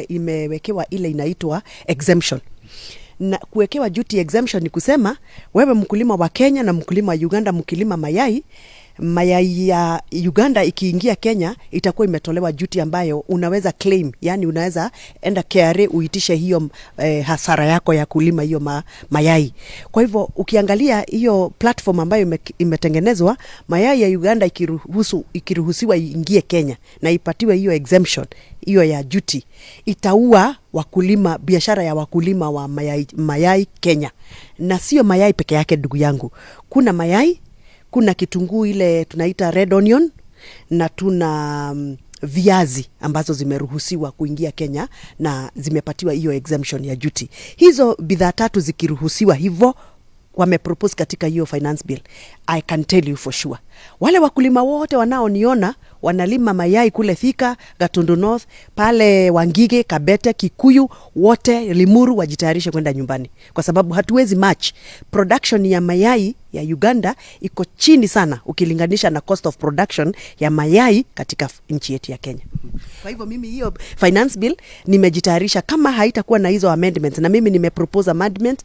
imewekewa ile inaitwa exemption. Na kuwekewa duty exemption ni kusema wewe mkulima wa Kenya na mkulima wa Uganda mkilima mayai, mayai ya Uganda ikiingia Kenya itakuwa imetolewa duty ambayo unaweza claim, yani unaweza enda KRA uitishe hiyo hasara yako ya kulima hiyo mayai. Kwa hivyo ukiangalia hiyo platform ambayo imetengenezwa, mayai ya Uganda ikiruhusiwa iingie Kenya na ipatiwe hiyo exemption hiyo ya duty, itaua wakulima, biashara ya wakulima wa mayai Kenya. Na sio mayai peke yake, ndugu yangu, kuna mayai, kuna kitunguu ile tunaita red onion, na tuna viazi ambazo zimeruhusiwa kuingia Kenya na zimepatiwa hiyo exemption ya duty. Hizo bidhaa tatu zikiruhusiwa hivyo wamepropose katika hiyo finance bill, I can tell you for sure, wale wakulima wote wanaoniona wanalima mayai kule Thika, Gatundu North, pale Wangige, Kabete, Kikuyu, wote Limuru wajitayarishe kwenda nyumbani, kwa sababu hatuwezi match. Production ya mayai ya Uganda iko chini sana ukilinganisha na cost of production ya mayai katika nchi yetu ya Kenya. Kwa hivyo mimi hiyo finance bill nimejitayarisha kama haitakuwa na hizo amendments, na mimi nimepropose amendment.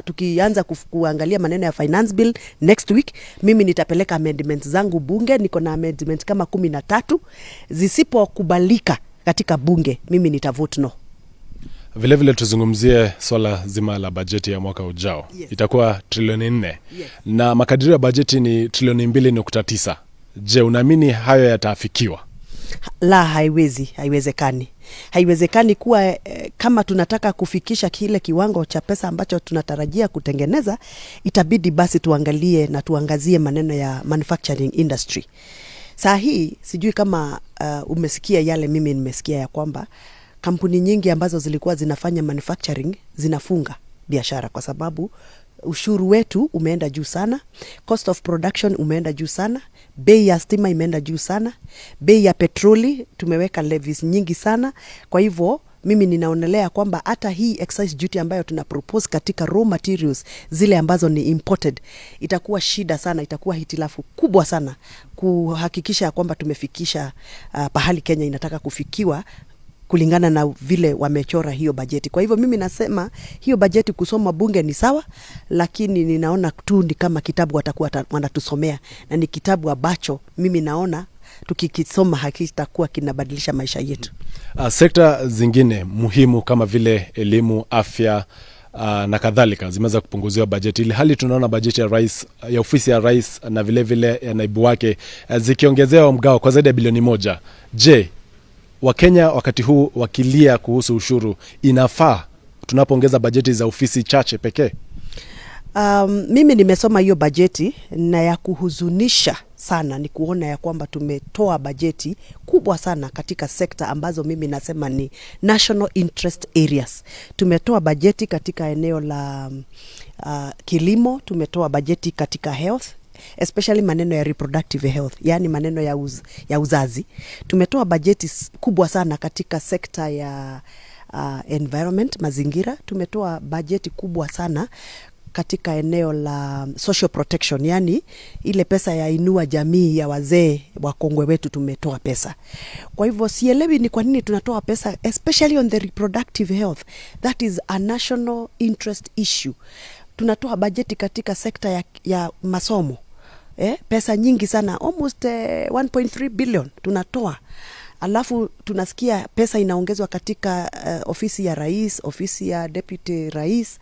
Tukianza kuangalia maneno ya finance bill next week, mimi nitapeleka amendments zangu bunge. Niko na amendment kama 13. Zisipokubalika katika bunge, mimi nitavote no. Vile vile tuzungumzie swala zima la bajeti ya mwaka ujao. Itakuwa trilioni 4. Na makadirio ya bajeti ni trilioni 2.9. Je, unaamini hayo yataafikiwa? La, haiwezi, haiwezekani. Haiwezekani kuwa kama tunataka kufikisha kile kiwango cha pesa ambacho tunatarajia kutengeneza, itabidi basi tuangalie na tuangazie maneno ya manufacturing industry. Saa hii sijui kama umesikia yale mimi nimesikia ya kwamba kampuni nyingi ambazo zilikuwa zinafanya manufacturing zinafunga biashara kwa sababu ushuru wetu umeenda juu sana, cost of production umeenda juu sana, bei ya stima imeenda juu sana, bei ya petroli tumeweka levies nyingi sana. Kwa hivyo mimi ninaonelea kwamba hata hii excise duty ambayo tuna propose katika raw materials zile ambazo ni imported itakuwa shida sana, itakuwa hitilafu kubwa sana kuhakikisha kwamba tumefikisha pahali Kenya inataka kufikiwa kulingana na vile wamechora hiyo bajeti. Kwa hivyo mimi nasema hiyo bajeti kusoma bunge ni sawa, lakini ninaona tu ni kama kitabu watakuwa wanatusomea, na ni kitabu ambacho mimi naona tukikisoma hakitakuwa kinabadilisha maisha yetu. Sekta zingine muhimu kama vile elimu, afya na kadhalika zimeweza kupunguziwa bajeti, ili hali tunaona bajeti ya rais, ya ofisi ya rais na vile vile ya naibu wake zikiongezewa mgao kwa zaidi ya bilioni 1. Je, Wakenya wakati huu wakilia kuhusu ushuru, inafaa tunapoongeza bajeti za ofisi chache pekee? Mimi nimesoma hiyo bajeti na ya kuhuzunisha sana ni kuona ya kwamba tumetoa bajeti kubwa sana katika sekta ambazo mimi nasema ni national interest areas. Tumetoa bajeti katika eneo la kilimo, tumetoa bajeti katika health, especially maneno ya reproductive health, yani maneno ya uzazi. Tumetoa bajeti kubwa sana katika sekta ya environment, mazingira. Tumetoa bajeti kubwa sana katika eneo la social protection, yani ile pesa ya inua jamii ya wazee wakongwe wetu, tumetoa pesa. Kwa hivyo sielewi ni kwa nini tunatoa pesa especially on the reproductive health, that is a national interest issue. Tunatoa bajeti katika sekta ya masomo, pesa nyingi sana, almost 1.3 billion tunatoa, alafu tunasikia pesa inaongezwa katika ofisi ya rais, ofisi ya deputy rais.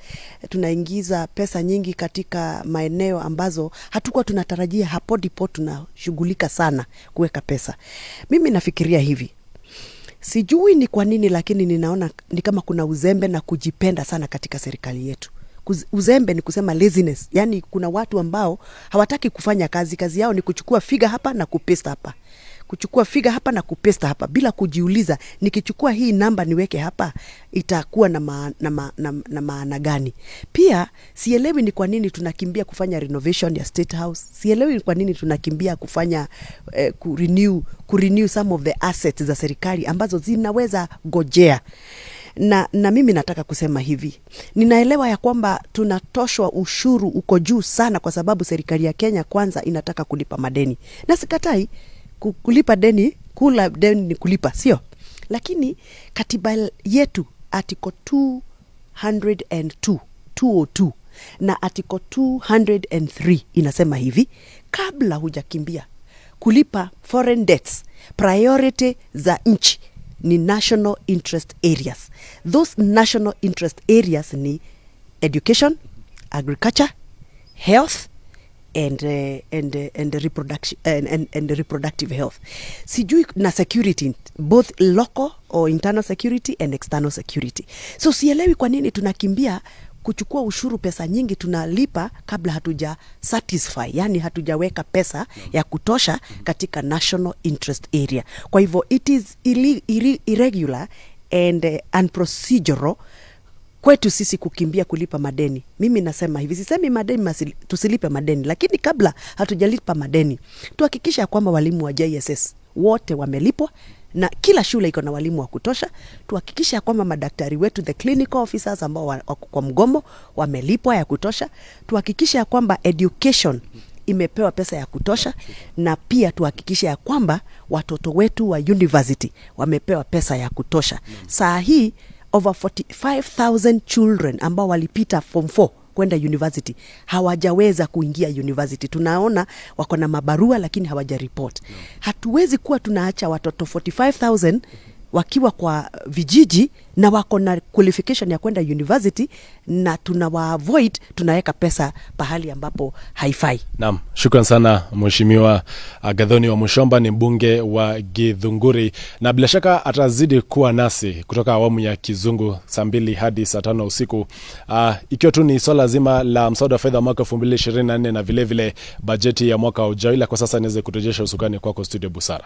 Tunaingiza pesa nyingi katika maeneo ambazo hatukuwa tunatarajia. Hapo ndipo tunashughulika sana kuweka pesa. Mimi nafikiria hivi, sijui ni kwa nini, lakini ninaona ni kama kuna uzembe na kujipenda sana katika serikali yetu. Uzembe ni kusema laziness, yani kuna watu ambao hawataki kufanya kazi, kazi yao ni kuchukua figure hapa na kupaste hapa, kuchukua figure hapa na kupaste hapa bila kujiuliza, nikichukua hii namba niweke hapa itakuwa na maana gani? Pia sielewi ni kwa nini tunakimbia kufanya renovation ya State House. Sielewi ni kwa nini tunakimbia kufanya kurenew some of the assets za serikali ambazo zinaweza gojea. Na mimi nataka kusema hivi, ninaelewa ya kwamba tunatoshwa ushuru uko juu sana, kwa sababu serikali ya Kenya Kwanza inataka kulipa madeni, na sikatai kulipa deni, kula deni ni kulipa, sio? Lakini katiba yetu article 202, 202 na article 203 inasema hivi, kabla hujakimbia kulipa foreign debts, priority za nchi ni national interest areas. Those national interest areas ni education, agriculture, health and reproduction and reproductive health, sijui na security, both local or internal security and external security. So sielewi kwa nini tunakimbia kuchukua ushuru, pesa nyingi tunalipa kabla hatuja satisfy, yani hatujaweka pesa ya kutosha katika national interest area. Kwa hivyo it is irregular and unprocedural kwetu sisi kukimbia kulipa madeni. Mimi nasema hivi, sisemi madeni tusilipe madeni, lakini kabla hatujalipa madeni tuhakikisha kwamba walimu wa JSS wote wamelipwa na kila shule iko na walimu wa kutosha. Tuhakikisha ya kwamba madaktari wetu, the clinical officers ambao wako kwa mgomo, wamelipwa ya kutosha. Tuhakikisha ya kwamba education imepewa pesa ya kutosha, na pia tuhakikishe ya kwamba watoto wetu wa university wamepewa pesa ya kutosha. Saa hii over 45,000 children ambao walipita form 4 kwenda university hawajaweza kuingia university. Tunaona wako na mabarua lakini hawajaripot. Hatuwezi kuwa tunaacha watoto 45,000 wakiwa kwa vijiji na wako na qualification ya kwenda university na tunawa avoid, tunaweka pesa pahali ambapo haifai. Naam, shukran sana Mheshimiwa Gathoni Wamuchomba, ni mbunge wa Githunguri, na bila shaka atazidi kuwa nasi kutoka awamu ya Kizungu saa 2 hadi saa 5 usiku, ikiwa tu ni swala zima la mswada wa fedha mwaka 2024 na vilevile bajeti ya mwaka ujao, ila kwa sasa niweze kurejesha usukani kwako studio, Busara.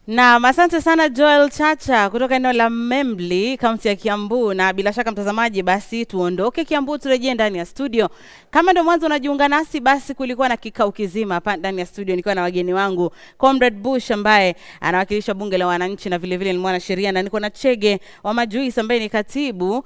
Naam, asante sana Joel Chacha kutoka eneo la Membley, kaunti ya Kiambu. Na bila shaka mtazamaji, basi tuondoke Kiambu turejee ndani ya studio. Kama ndio mwanzo unajiunga nasi, basi kulikuwa na kikao kizima hapa ndani ya studio nikiwa na wageni wangu Comrade Bush ambaye anawakilisha bunge la wananchi na vile vile ni mwanasheria, na niko na Chege wa Majuis ambaye ni katibu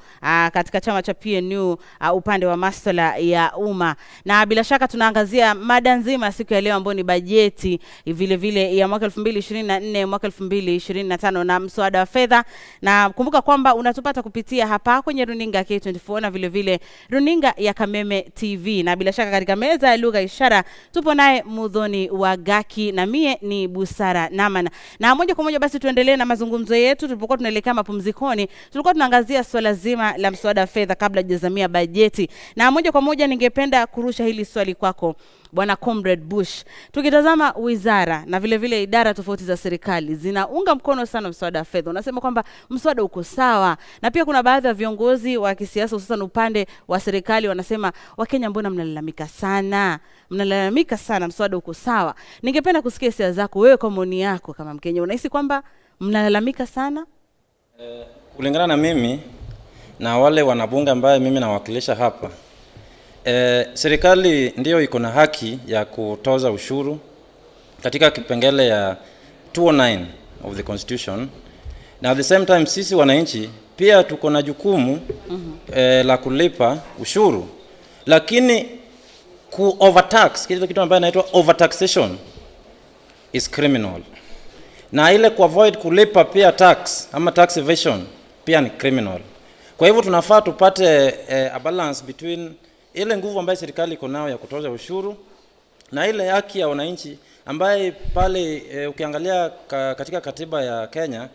katika chama cha PNU upande wa masuala ya umma. Na bila shaka tunaangazia mada nzima siku ya leo ambayo ni bajeti vile vile ya mwaka 2024 mwaka 2025 na mswada wa fedha. Na kumbuka kwamba unatupata kupitia hapa kwenye runinga ya K24 na vile vile runinga ya Kameme TV. Na bila shaka katika meza ya lugha ishara tupo naye Muthoni Wagaki na mie ni Busara Naman. Na moja kwa moja basi tuendelee na mazungumzo yetu. Tulipokuwa tunaelekea mapumzikoni, tulikuwa tunaangazia swala zima la mswada wa fedha kabla hajazamia bajeti. Na moja kwa moja ningependa kurusha hili swali kwako Bwana Comrade Bush. Tukitazama wizara na vile vile idara tofauti za serikali zinaunga mkono sana mswada wa fedha, unasema kwamba mswada uko sawa, na pia kuna baadhi ya viongozi wa kisiasa hususan upande wa serikali wanasema, Wakenya, mbona mnalalamika sana? Mnalalamika sana, mswada uko sawa. Ningependa kusikia hisia zako wewe, kwa maoni yako kama Mkenya, unahisi kwamba mnalalamika sana? Kulingana na mimi na wale wanabunge ambaye mimi nawakilisha hapa, serikali ndiyo iko na haki ya kutoza ushuru katika kipengele ya 209 of the constitution, na at the same time sisi wananchi pia Pia tuko na jukumu la kulipa ushuru, lakini ku overtax, kile kitu ambayo inaitwa overtaxation is criminal, na ile ku avoid kulipa pia tax ama tax evasion pia ni criminal. Kwa hivyo tunafaa tupate a balance between ile nguvu ambayo serikali iko nayo ya kutoza ushuru na ile haki ya wananchi ambaye pale ukiangalia katika katiba ya Kenya,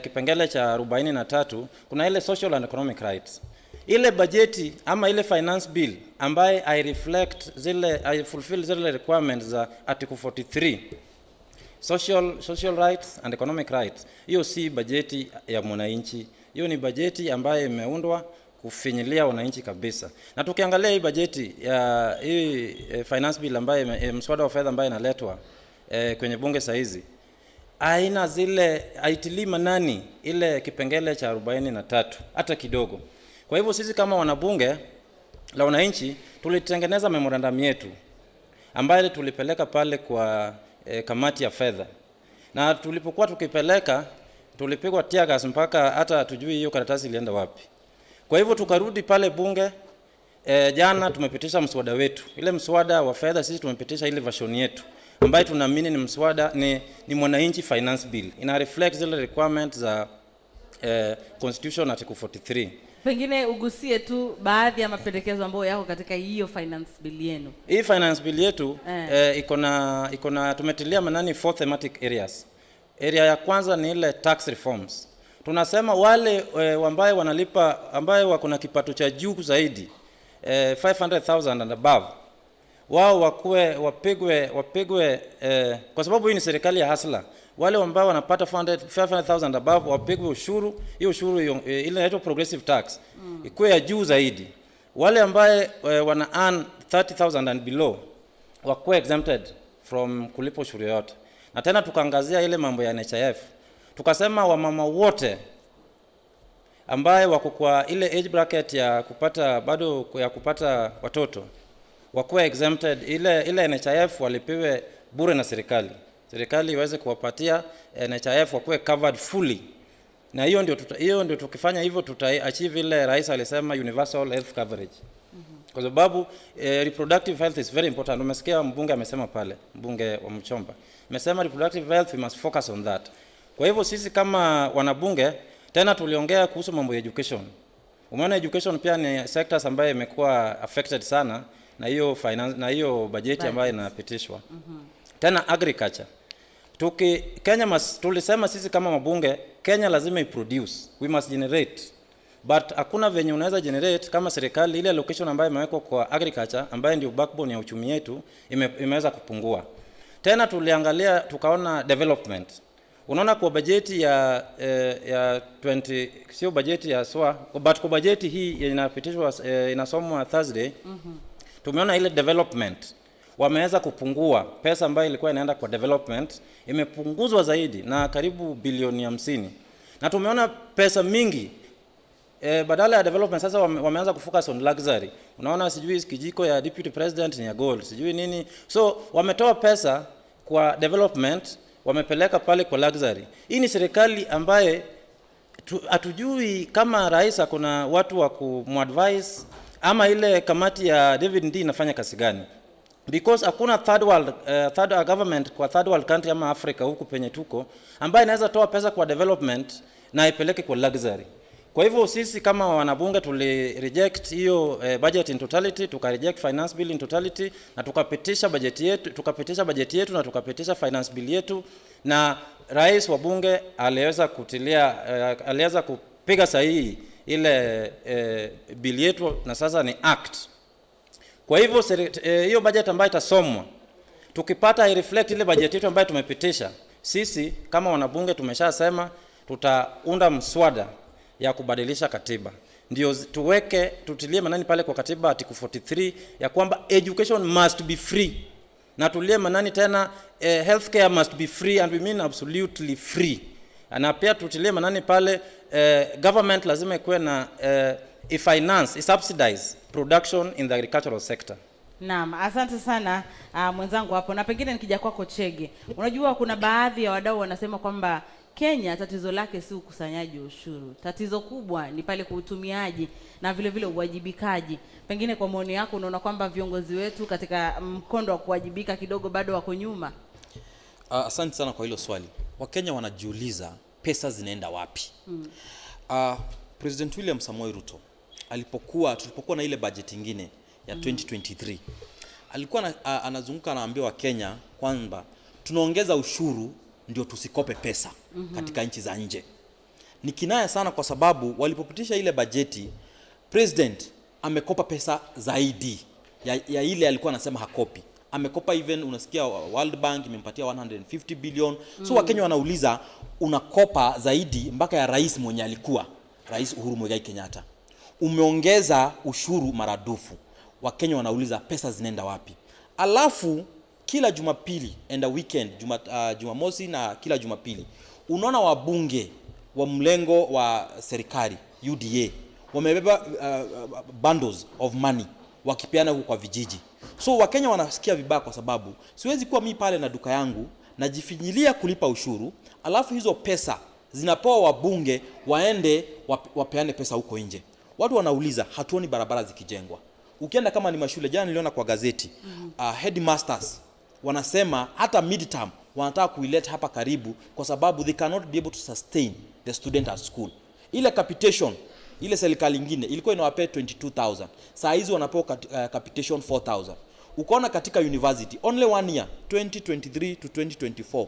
kipengele cha 43, kuna ile social and economic rights. Ile bajeti ama ile finance bill ambaye I reflect zile I fulfill zile requirements za article 43, social rights and economic rights, hiyo si bajeti ya mwananchi. Hiyo ni bajeti ambayo imeundwa kufinyilia wananchi kabisa. Na tukiangalia hii bajeti ya hii finance bill ambayo mswada wa fedha ambayo inaletwa kwenye bunge saa hizi haina zile, haitilii manani ile kipengele cha 43 hata kidogo. Kwa hivyo sisi kama wanabunge la wananchi tulitengeneza memorandum yetu ambayo tulipeleka pale kwa kamati ya fedha, na tulipokuwa tukipeleka tulipigwa tear gas mpaka hata hatujui hiyo karatasi ilienda wapi. Kwa hivyo tukarudi pale bunge jana tumepitisha mswada wetu, ile mswada wa fedha sisi tumepitisha ile version yetu ambayo tunaamini ni mswada ni mwananchi finance bill, ina reflect zile requirements za constitution article 43. Pengine ugusie tu baadhi ya mapendekezo ambayo yako katika hiyo finance bill yenu. Hii finance bill yetu iko na tumetilia manani four thematic areas. Area ya kwanza ni ile tax reforms. Tunasema wale ambaye wanalipa, ambaye wako na kipato cha juu zaidi, 500,000 and above, wao wakuwe wapigwe, kwa sababu hii ni serikali ya hustler. Wale ambao wanapata 500,000 above wapigwe ushuru, hiyo ushuru ile inaitwa progressive tax ikuwe ya juu zaidi. Wale ambaye wana earn 30,000 and below wakuwe exempted from kulipa ushuru yote. Na tena tukaangazia ile mambo ya NHIF, tukasema wamama wote ambaye wako kwa ile age bracket ya kupata bado ya kupata watoto wakuwe exempted, ile NHIF walipiwe bure na serikali, serikali iweze kuwapatia NHIF, wakuwe covered fully. Na hiyo ndio tukifanya hivyo tuta achieve ile rais alisema universal health coverage, kwa sababu reproductive health is very important. Umesikia mbunge amesema pale, mbunge Wamuchomba amesema reproductive health, we must focus on that. Kwa hivyo sisi kama wanabunge tena tuliongea kuhusu mambo ya education. Umeona education pia ni sectors ambayo imekuwa affected sana na hiyo finance, na hiyo bajeti ambayo inapitishwa. Tena agriculture. Tulisema sisi kama mabunge Kenya lazima iproduce, we must generate. But hakuna venye unaweza generate kama serikali ile allocation ambayo imewekwa kwa agriculture, ambayo ndio backbone ya uchumi yetu, imeweza kupungua. Tena tuliangalia tukaona development. Unaona kwa bajeti ya 20, sio bajeti ya SWA, but kwa bajeti hii yenye inapitishwa, inasomwa Thursday, tumeona ile development wameweza kupungua pesa ambayo ilikuwa inaenda kwa development imepunguzwa zaidi na karibu bilioni 50, na tumeona pesa mingi badala ya development sasa wameanza kufocus on luxury. Unaona sijui kijiko ya deputy president ni ya gold, sijui nini. So wametoa pesa kwa development, wamepeleka pale kwa luxury. Hii ni serikali ambaye hatujui kama rais akona watu wa kumuadvise ama ile kamati ya David Ndii inafanya kazi gani, because hakuna third government kwa third world country ama Africa huku penye tuko ambaye inaweza toa pesa kwa development na ipeleke kwa luxury. Kwa hivyo sisi kama wanabunge tuli reject hiyo budget in totality, tuka reject finance bill in totality na tukapitisha bajeti yetu na tukapitisha finance bill yetu, na rais wa bunge aliweza kupiga sahihi ile bill yetu na sasa ni act. Kwa hivyo hiyo budget ambayo itasomwa, tukipata reflect ile budget yetu ambayo tumepitisha, sisi kama wanabunge tumeshasema tutaunda mswada ya kubadilisha katiba, ndio tuweke, tutilie manani pale kwa katiba article 43 ya kwamba education must be free, na tulie manani tena healthcare must be free, and we mean absolutely free, na pia tutilie manani pale government lazima ikuwe na ifinance, isubsidize production in the agricultural sector. Naam, asante sana mwenzangu hapo, na pengine nikija kwako Chege, unajua kuna baadhi ya wadau wanasema kwamba Kenya tatizo lake si ukusanyaji ushuru, tatizo kubwa ni pale kwa utumiaji na vile vile uwajibikaji. Pengine kwa maoni yako, unaona kwamba viongozi wetu katika mkondo wa kuwajibika kidogo bado wako nyuma? Asante sana kwa hilo swali. Wakenya wanajiuliza pesa zinaenda wapi? President William Samoei Ruto alipokuwa, tulipokuwa na ile budget ingine ya 2023, alikuwa anazunguka anaambia Wakenya kwamba tunaongeza ushuru ndio tusikope pesa katika nchi za nje. Ni kinaya sana kwa sababu walipopitisha ile bajeti, president amekopa pesa zaidi ya ile alikuwa anasema hakopi. Amekopa, even unasikia World Bank imempatia 150 billion. So Wakenya wanauliza, unakopa zaidi mpaka ya rais mwenye alikuwa Rais Uhuru Muigai Kenyatta, umeongeza ushuru maradufu. Wakenya wanauliza pesa zinaenda wapi? Alafu kila Jumapili and a weekend, Jumamosi na kila Jumapili, unaona wabunge wa mlengo wa serikali UDA wamebeba bundles of money wakipeana huko kwa vijiji. So Wakenya wanasikia vibaya kwa sababu siwezi kuwa mi pale na duka yangu najifinyilia kulipa ushuru, alafu hizo pesa zinapewa wabunge waende wapeane pesa huko nje. Watu wanauliza, hatuoni barabara zikijengwa. Ukienda kama ni mashule, jana niliona kwa gazeti headmasters wanasema hata midterm wanataka kuileta hapa karibu kwa sababu they cannot be able to sustain the student at school. Ile capitation, ile serikali ingine ilikuwa inawapea 22,000, saa hizi wanapewa capitation 4000. Ukaona katika university, only one year, 2023 to 2024,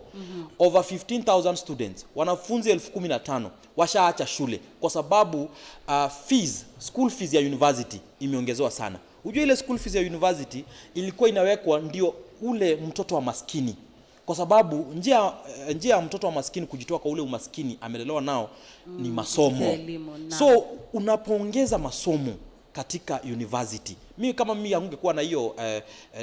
over 15,000 students, wanafunzi 15,000 washaacha shule kwa sababu fees, school fees ya university imeongezewa sana. Ujue ile school fees ya university ilikuwa inawekwa ndio ule mtoto wa maskini, kwa sababu njia ya mtoto wa maskini kujitoa kwa ule umaskini amelelewa nao ni masomo. Kupitia elimu, naam. So unapoongeza masomo katika university, mi kama mi angekuwa na hiyo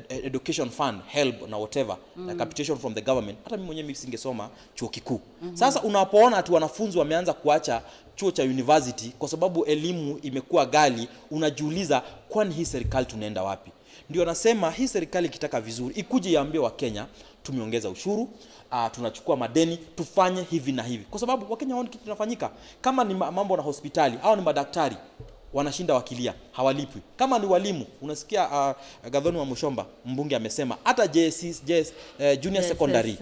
education fund, HELB na whatever, na capitation from the government, hata mimi mwenyewe mimi singesoma chuo kikuu. Sasa unapoona ati wanafunzi wameanza kuacha chuo cha university kwa sababu elimu imekuwa ghali, unajiuliza, kwani hii serikali tunaenda wapi? Ndio nasema hii serikali ikitaka vizuri ikuje iambie Wakenya, tumeongeza ushuru, tunachukua madeni tufanye hivi na hivi, kwa sababu Wakenya hawaoni kitu kinafanyika. Kama ni mambo na hospitali au ni madaktari wanashinda wakilia hawalipwi. Kama ni walimu, unasikia Gathoni wa Muchomba mbunge amesema hata JSS, JS, junior JSS, secondary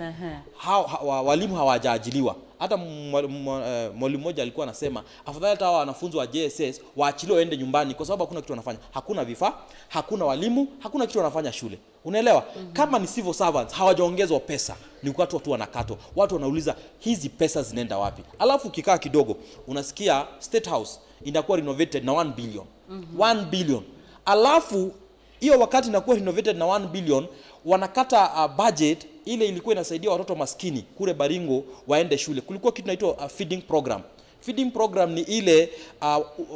walimu hawajaajiliwa. Hata mwalimu mmoja alikuwa anasema afadhali hata hawa wanafunzi wa JSS waachiliwe waende nyumbani kwa sababu hakuna kitu wanafanya, hakuna vifaa, hakuna walimu, hakuna kitu wanafanya shule, unaelewa? Kama ni civil servants hawajaongezwa pesa, ni watu wanakatwa. Watu wanauliza hizi pesa zinaenda wapi? Alafu ukikaa kidogo unasikia State House inakuwa renovated na 1 billion. 1 billion, alafu hiyo wakati inakuwa renovated na 1 billion, wanakata budget ile ilikuwa inasaidia watoto maskini kule Baringo waende shule. Kulikuwa kitu inaitwa feeding program. Feeding program ni ile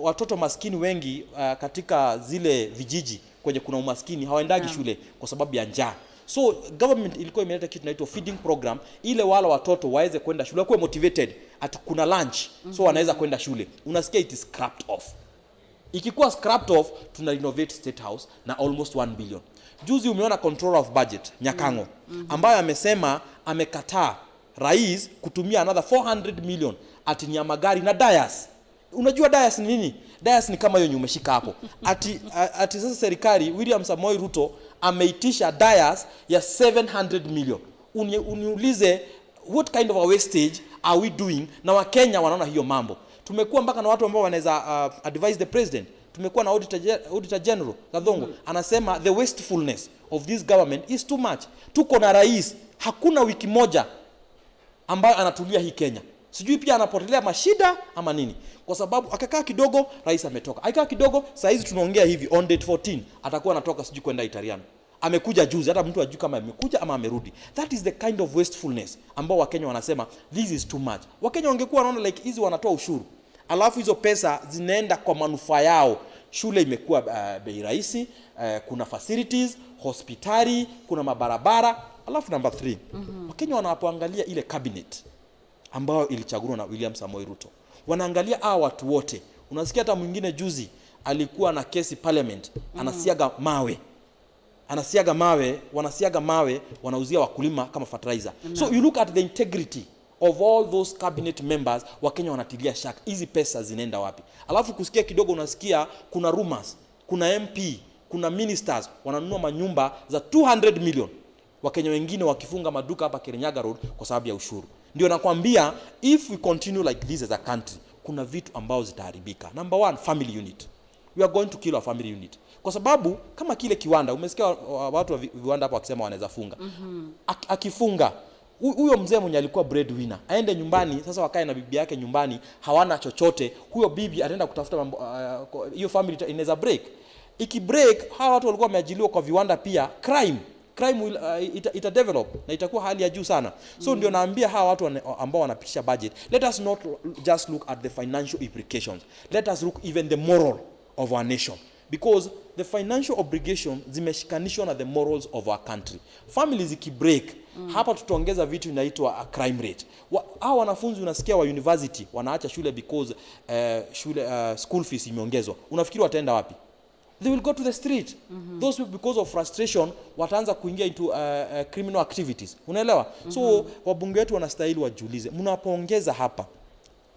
watoto maskini wengi katika zile vijiji kwenye kuna umaskini hawaendagi shule kwa sababu ya njaa. So government ilikuwa imeleta kitu inaitwa feeding program ile wala watoto waweze kwenda shule, wakuwe motivated ati kuna lunch, so wanaweza kwenda shule. Unasikia it is scrapped off. Ikikuwa scrapped off, tuna renovate State House na almost 1 billion. Juzi umeona Controller of Budget Nyakango ambayo amesema amekataa rais kutumia another 400 million ati ni ya magari na dais. Unajua dais ni nini? Dais ni kama hiyo yenye umeshika hapo. Ati sasa serikali William Samoei Ruto ameitisha dais ya 700 million. Uniulize what kind of a wastage are we doing? Na Wakenya wanaona hiyo mambo. Tumekuwa mpaka na watu ambao wanaweza advise the president. Tumekuwa na auditor general Gathungu anasema the wastefulness of this government is too much. Tuko na rais, hakuna wiki moja ambayo anatulia hii Kenya. Sijui pia anapotelea mashida ama nini, kwa sababu akakaa kidogo rais ametoka, akikaa kidogo, saa hizi tunaongea hivi on date 14 atakuwa anatoka sijui kwenda Italiano. Amekuja juzi, hata mtu ajui kama amekuja ama amerudi. That is the kind of wastefulness ambao Wakenya wanasema this is too much. Wakenya wangekuwa wanaona like hizi wanatoa ushuru, alafu hizo pesa zinaenda kwa manufaa yao. Shule imekuwa bei rahisi, kuna facilities, hospitali, kuna mabarabara. Alafu number 3, Wakenya wanapoangalia ile cabinet ambayo ilichaguliwa na William Samoei Ruto, wanaangalia hawa watu wote. Unasikia hata mwingine juzi alikuwa na kesi parliament, anasiaga mawe, anasiaga mawe, wanasiaga mawe, wanauzia wakulima kama fertilizer. So you look at the integrity Of all those cabinet members, Wakenya wanatilia shaka hizi pesa zinaenda wapi. Alafu kusikia kidogo, unasikia kuna rumors, kuna MP, kuna ministers wananunua manyumba za 200 million, Wakenya wengine wakifunga maduka hapa Kirinyaga Road kwa sababu ya ushuru. Ndio nakwambia, if we continue like this as a country, kuna vitu ambao zitaharibika. Number one, family unit. We are going to kill our family unit, kwa sababu kama kile kiwanda umesikia watu wa viwanda hapo wakisema wanaweza funga. Akifunga huyo mzee mwenye alikuwa breadwinner aende nyumbani sasa, wakae na bibi yake nyumbani, hawana chochote. Huyo bibi ataenda kutafuta mambo, hiyo family inaweza break. Ikibreak, hawa watu walikuwa wameajiliwa kwa viwanda pia, crime will, ita develop na itakuwa hali ya juu sana. So ndio naambia hawa watu ambao wanapitisha budget, let us not just look at the financial implications, let us look even the moral of our nation, because the financial obligation zimeshikanishwa na the morals of our country. Families ikibreak, hapa tutaongeza vitu inaitwa a crime rate. Hawa wanafunzi unasikia wa university wanaacha shule because shule school fees imeongezwa. Unafikiri wataenda wapi? They will go to the street. Those people, because of frustration, wataanza kuingia into criminal activities, unaelewa? So wabunge wetu wanastahili wajiulize, mnapoongeza hapa,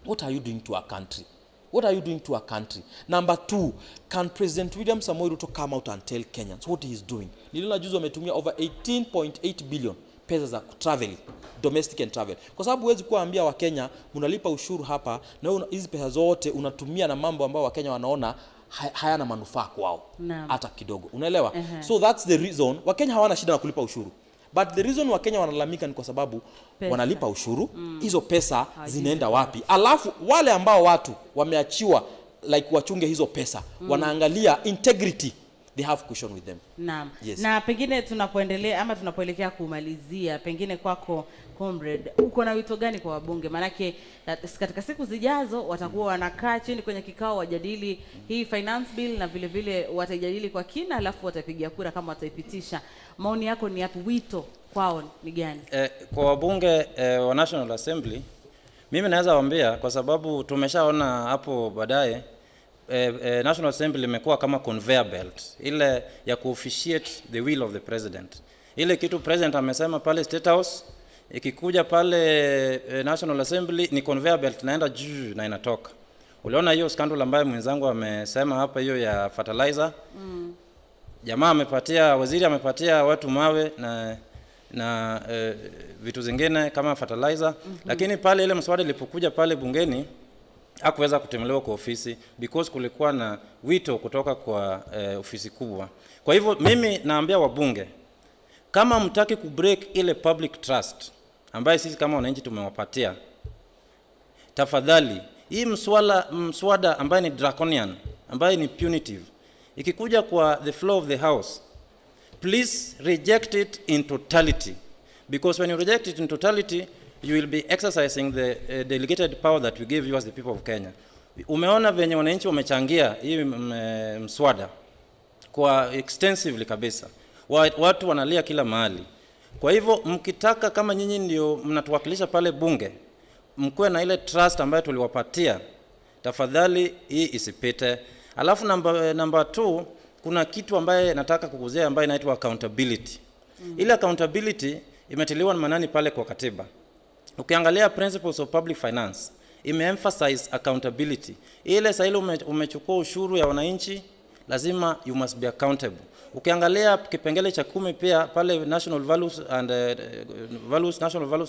what are you doing to our country? What are you doing to our country? Number two, can President William Samoei Ruto come out and tell Kenyans what he is doing? Niliona juzi wametumia over 18.8 billion pesa za travel, domestic and travel, kwa sababu huwezi kuambia Wakenya mnalipa ushuru hapa na wewe hizi pesa zote unatumia na mambo ambayo Wakenya wanaona hayana manufaa kwao hata kidogo, unaelewa? So that's the reason Wakenya hawana shida na kulipa ushuru, but the reason Wakenya wanalalamika ni kwa sababu Pesa. Wanalipa ushuru, hizo pesa Hawajui zinaenda wapi? Alafu wale ambao watu wameachiwa like wachunge hizo pesa, wanaangalia integrity, they have question with them. Naam. Yes. Na pengine tunapoendelea ama tunapoelekea kumalizia, pengine kwako comrade, uko na wito gani kwa wabunge? Maanake katika siku zijazo watakuwa wanakaa chini kwenye kikao wajadili hii finance bill na vile vile wataijadili kwa kina, alafu watapiga kura kama wataipitisha. Maoni yako ni yapi? Wito kwao ni gani? Kwa wabunge wa National Assembly, mimi naweza waambia, kwa sababu tumeshaona hapo baadaye National Assembly imekuwa kama conveyor belt ile ya kuofficiate the will of the president. Ile kitu president amesema pale State House, ikikuja pale National Assembly ni conveyor belt inaenda juu na inatoka. Uliona hiyo scandal ambayo mwenzangu amesema hapa, hiyo ya fertilizer. Jamaa amepatia, waziri amepatia watu mawe na vitu zingine kama fertilizer, lakini pale ile mswada ilipokuja pale bungeni hakuweza kutembelewa kwa ofisi because kulikuwa na wito kutoka kwa ofisi kubwa. Kwa hivyo mimi naambia wabunge, kama mtaki kubreak ile public trust ambaye sisi kama wananchi tumewapatia, tafadhali hii mswada ambaye ni draconian, ambaye ni punitive, ikikuja kwa the floor of the house, please reject it in totality, because when you reject it in totality, you will be exercising the delegated power that we gave you as the people of Kenya. Umeona venye wananchi wamechangia hii mswada kwa extensively kabisa. Watu wanalia kila mahali. Kwa hivyo mkitaka, kama nyinyi ndio mnatuwakilisha pale bunge, mkuwe na ile trust ambayo tuliwapatia, tafadhali hii isipite. Alafu namba two, kuna kitu ambaye nataka kukuzia ambaye inaitwa accountability. Ile accountability imetiliwa maanani pale kwa katiba. Ukiangalia principles of public finance imeemphasize accountability. Ile saa ile umechukua ushuru ya wananchi, lazima you must be accountable. Ukiangalia kipengele cha 10 pia pale national values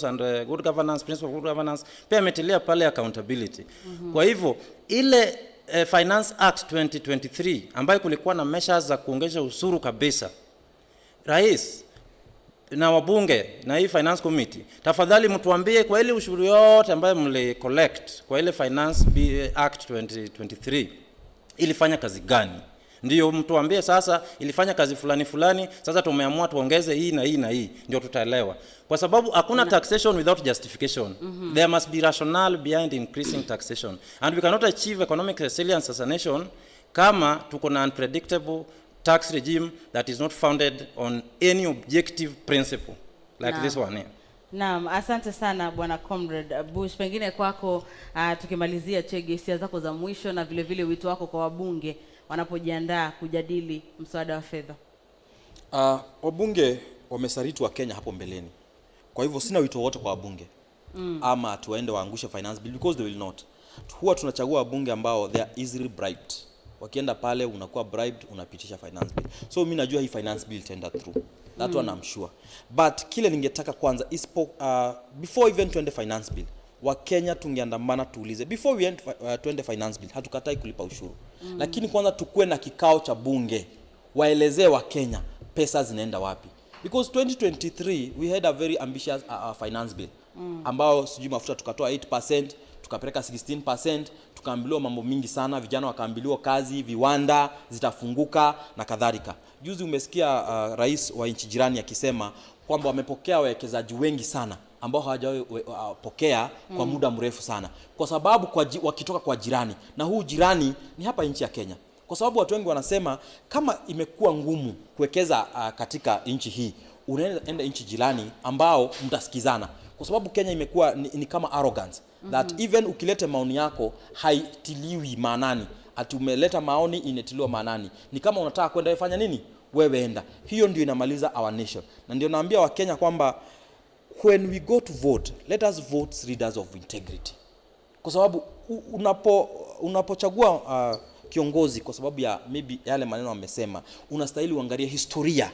and good governance, principle of good governance pia imetilia pale accountability. Kwa hivyo ile Finance Act 2023 ambayo kulikuwa na measures za kuongeza ushuru kabisa, rais na wabunge na hii finance committee, tafadhali mtuambie kwa ile ushuru yote ambayo mli collect kwa ile Finance Act 2023 ilifanya kazi gani? Ndio mtuambie sasa ilifanya kazi fulani fulani, sasa tumeamua tuongeze hii na hii na hii, ndio tutaelewa, kwa sababu hakuna taxation without justification. There must be rationale behind increasing taxation, and we cannot achieve economic resilience as a nation kama tuko na unpredictable tax regime that is not founded on any objective principle like this one here. Naam, asante sana Bwana Comrade Bush. Pengine kwako tukimalizia, Chege, hisia zako za mwisho na vile vile wito wako kwa wabunge wanapojiandaa kujadili mswada wa fedha. Wabunge wamesaliti Wakenya hapo mbeleni, kwa hivyo sina wito wote kwa wabunge. Ama tuwaende waangushe finance bill, because they will not. Huwa tunachagua wabunge ambao they are easily bribed. Wakienda pale unakuwa bribed, unapitisha finance bill. So mi najua hii finance bill itaenda through. That one I'm sure. But kile ningetaka kwanza ispo, before even tuende finance bill, Wakenya tungeandamana tuulize before we tuende finance bill. Hatukatai kulipa ushuru, lakini kwanza tukuwe na kikao cha bunge, waelezee Wakenya pesa zinaenda wapi, because 2023 we had a very ambitious finance bill ambao sijui mafuta tukatoa 8% tukapeleka 16%, tukaambiliwa mambo mingi sana, vijana wakaambiliwa kazi, viwanda zitafunguka na kadhalika. Juzi umesikia rais wa nchi jirani akisema kwamba wamepokea wawekezaji wengi sana ambao hawajawahi pokea kwa muda mrefu sana, kwa sababu wakitoka kwa jirani, na huu jirani ni hapa nchi ya Kenya, kwa sababu watu wengi wanasema kama imekuwa ngumu kuwekeza katika nchi hii, unaenda enda nchi jirani ambao mtasikizana, kwa sababu Kenya imekuwa ni kama arrogance that even ukileta maoni yako haitiliwi maanani. Ati umeleta maoni inatiliwa maanani? Ni kama unataka kwenda, wewe fanya nini, wewe enda. Hiyo ndio inamaliza our nation, na ndio naambia Wakenya kwamba when we go to vote, let us vote leaders of integrity, kwa sababu unapochagua kiongozi kwa sababu ya maybe yale maneno amesema, unastahili uangalie historia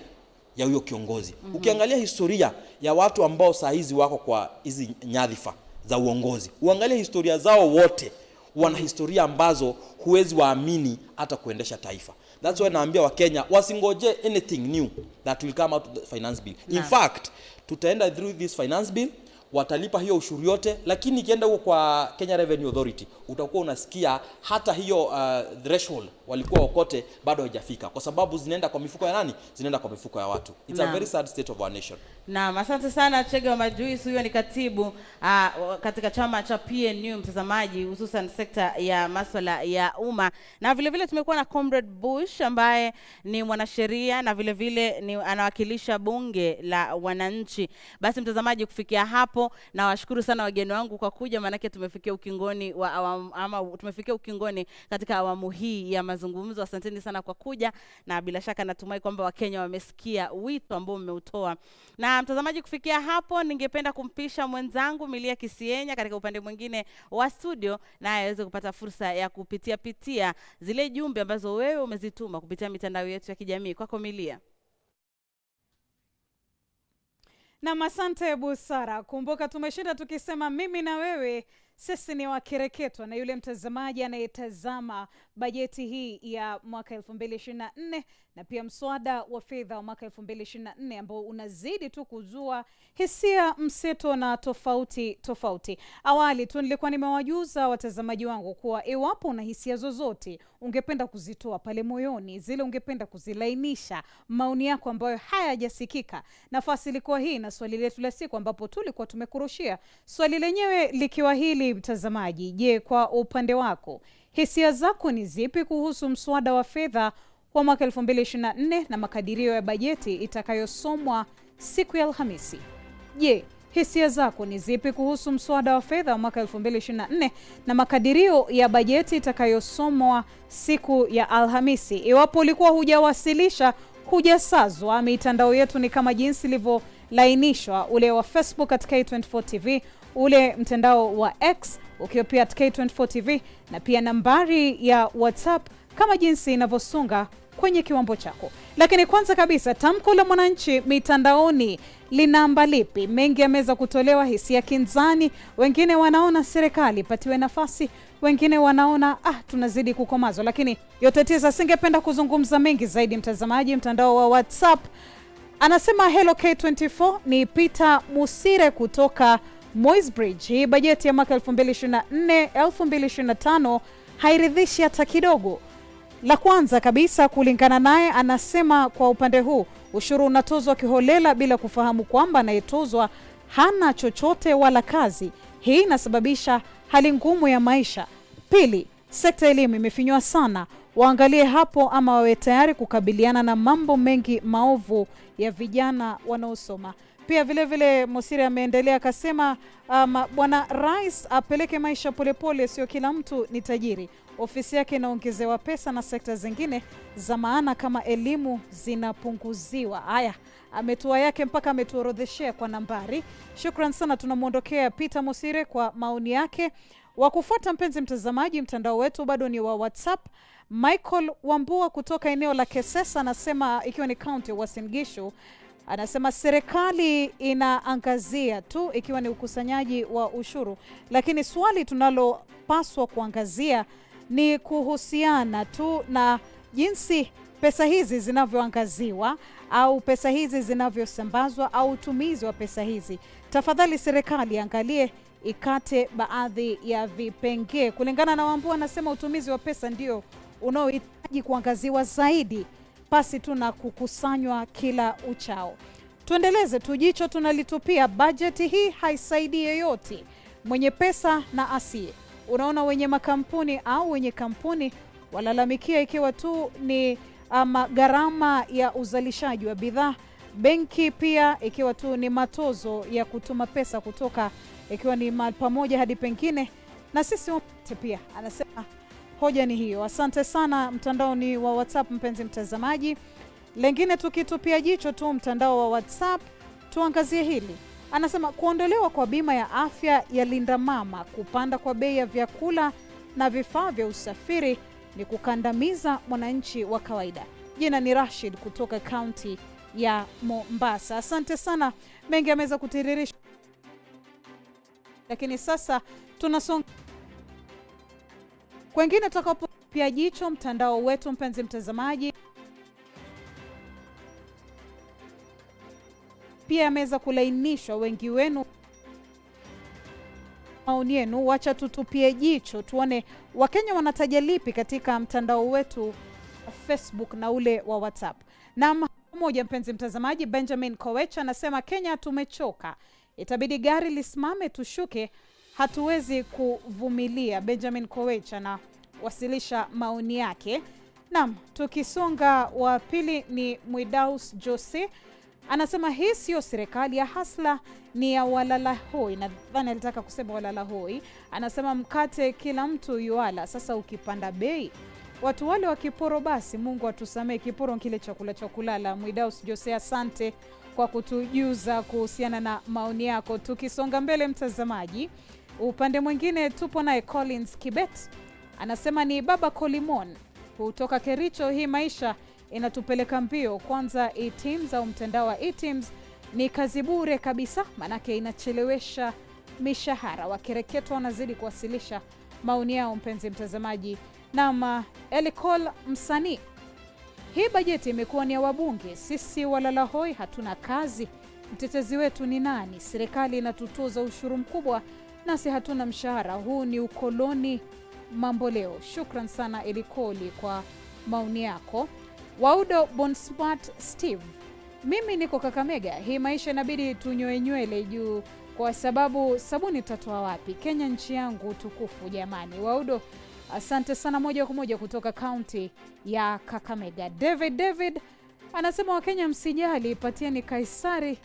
ya huyo kiongozi. Ukiangalia historia ya watu ambao saa hizi wako kwa hizi nyadhifa za uongozi, uangalie historia zao, wote wana historia ambazo huwezi waamini hata kuendesha taifa. That's why naambia Wakenya wasingoje anything new that will come out of the finance bill. In fact, tutaenda through this finance bill, watalipa hiyo ushuru yote, lakini ikienda huko kwa Kenya Revenue Authority utakuwa unasikia hata hiyo threshold walikuwa okote bado haijafika, kwa sababu zinaenda kwa mifuko ya nani? Zinaenda kwa mifuko ya watu. It's a very sad state of our nation. Naam, asante sana Chege wa Majuisi. Huyo ni katibu katika chama cha PNU, mtazamaji, hususan sekta ya maswala ya umma, na vile vile tumekuwa na Comrade Bush ambaye ni mwanasheria na vile vile ni anawakilisha bunge la wananchi. Basi mtazamaji, kufikia hapo nawashukuru sana wageni wangu kwa kuja, maanake tumefikia ukingoni wa awamu, ama tumefikia ukingoni katika awamu hii ya mazungumzo. Asanteni sana kwa kuja, na bila shaka natumai kwamba Wakenya wamesikia wito ambao mmeutoa. Na mtazamaji, kufikia hapo ningependa kumpisha mwenzangu Milia Kisienya katika upande mwingine wa studio, naye aweze kupata fursa ya kupitia pitia zile jumbe ambazo wewe umezituma kupitia mitandao yetu ya kijamii. Kwako Milia. Nam, asante Busara. Kumbuka tumeshinda tukisema mimi na wewe sisi ni wakereketwa, na yule mtazamaji anayetazama bajeti hii ya mwaka 2024 na pia mswada wa fedha wa mwaka 2024 ambao unazidi tu kuzua hisia mseto na tofauti tofauti. Awali tu nilikuwa nimewajuza watazamaji wangu kuwa iwapo una hisia zozote ungependa kuzitoa pale moyoni, zile ungependa kuzilainisha, maoni yako ambayo hayajasikika, nafasi ilikuwa hii na swali letu la siku ambapo tulikuwa tumekurushia swali lenyewe likiwa hili mtazamaji: je, kwa upande wako hisia zako ni zipi kuhusu mswada wa fedha wa mwaka 2024 na makadirio ya bajeti itakayosomwa siku ya Alhamisi? Je, hisia zako ni zipi kuhusu mswada wa fedha wa mwaka 2024 na makadirio ya bajeti itakayosomwa siku ya Alhamisi? Iwapo ulikuwa hujawasilisha, hujasazwa, mitandao yetu ni kama jinsi ilivyolainishwa, ule wa Facebook at K24 TV, ule mtandao wa X ukiwa pia at K24 TV, na pia nambari ya WhatsApp kama jinsi inavyosonga kwenye kiwambo chako. Lakini kwanza kabisa, tamko la mwananchi mitandaoni linaamba lipi? Mengi yameweza kutolewa, hisia kinzani, wengine wanaona serikali ipatiwe nafasi, wengine wanaona tunazidi kukomazwa. Lakini yote tisa, singependa kuzungumza mengi zaidi mtazamaji. Mtandao wa WhatsApp anasema hello K24, ni Peter Musire kutoka Moisbridge. Hii bajeti ya mwaka 2024 2025 hairidhishi hata kidogo. La kwanza kabisa, kulingana naye, anasema kwa upande huu ushuru unatozwa kiholela bila kufahamu kwamba anayetozwa hana chochote wala kazi. Hii inasababisha hali ngumu ya maisha. Pili, sekta ya elimu imefinywa sana, waangalie hapo ama wawe tayari kukabiliana na mambo mengi maovu ya vijana wanaosoma. Pia vile vile Mosiria ameendelea akasema, Bwana Rais apeleke maisha polepole, sio kila mtu ni tajiri. Ofisi yake inaongezewa pesa na sekta zingine za maana kama elimu zinapunguziwa. Haya, ametoa yake mpaka ametuorodheshea kwa nambari. Shukran sana, tunamwondokea Peter Mosire kwa maoni yake. Wa kufuata, mpenzi mtazamaji, mtandao wetu bado ni wa WhatsApp. Michael Wambua kutoka eneo la Kesesa anasema, ikiwa ni kaunti ya Uasin Gishu, anasema serikali inaangazia tu ikiwa ni ukusanyaji wa ushuru, lakini swali tunalopaswa kuangazia ni kuhusiana tu na jinsi pesa hizi zinavyoangaziwa au pesa hizi zinavyosambazwa au utumizi wa pesa hizi. Tafadhali serikali angalie ikate baadhi ya vipengee. Kulingana na Wambua, anasema utumizi wa pesa ndio unaohitaji kuangaziwa zaidi pasi tu na kukusanywa kila uchao. Tuendeleze tu jicho tunalitupia, bajeti hii haisaidii yeyote, mwenye pesa na asiye. Unaona wenye makampuni au wenye kampuni walalamikia ikiwa tu ni ama gharama ya uzalishaji wa bidhaa, benki pia ikiwa tu ni matozo ya kutuma pesa kutoka ikiwa ni mahali pamoja hadi pengine, na sisi wote pia, anasema hoja ni hiyo. Asante sana. Mtandao ni wa WhatsApp, mpenzi mtazamaji. Lengine tukitupia jicho tu mtandao wa WhatsApp, tuangazie hili. Anasema kuondolewa kwa bima ya afya ya Linda Mama, kupanda kwa bei ya vyakula na vifaa vya usafiri ni kukandamiza mwananchi wa kawaida. Jina ni Rashid kutoka kaunti ya Mombasa. Asante sana, mengi ameweza kutiririsha, lakini sasa tunasonga kwengine tutakapopia jicho mtandao wetu, mpenzi mtazamaji, pia ameweza kulainishwa wengi wenu maoni yenu. Wacha tutupie jicho tuone Wakenya wanataja lipi katika mtandao wetu wa Facebook na ule wa WhatsApp. Na moja, mpenzi mtazamaji, Benjamin Koech anasema Kenya tumechoka, itabidi gari lisimame tushuke, hatuwezi kuvumilia. Benjamin Koech anawasilisha maoni yake. Naam, tukisonga wa pili ni Mwidaus Jose anasema hii sio serikali ya hasla, ni ya walala hoi. Nadhani alitaka kusema walala hoi. Anasema mkate kila mtu yuala, sasa ukipanda bei watu wale wa kiporo, basi Mungu atusamee. Kiporo kile chakula cha kulala. Mwidaus Jose, asante kwa kutujuza kuhusiana na maoni yako. Tukisonga mbele, mtazamaji, upande mwingine tupo naye Collins Kibet anasema ni baba Kolimon kutoka Kericho. Hii maisha inatupeleka mbio. Kwanza eTeams au mtandao wa eTeams ni kazi bure kabisa, manake inachelewesha mishahara. Wakereketwa wanazidi kuwasilisha maoni yao, mpenzi mtazamaji. Naam, Elicol msanii, hii bajeti imekuwa ni ya wabunge, sisi walala hoi hatuna kazi. Mtetezi wetu ni nani? Serikali inatutoza ushuru mkubwa nasi hatuna mshahara. Huu ni ukoloni mambo leo. Shukran sana Elikoli kwa maoni yako. Waudo Bonsmart Steve, mimi niko Kakamega. Hii maisha inabidi tunyoe nywele juu kwa sababu sabuni tutatoa wapi? Kenya nchi yangu tukufu jamani. Waudo, asante sana, moja kwa moja kutoka kaunti ya Kakamega. David David anasema Wakenya msijali, patieni Kaisari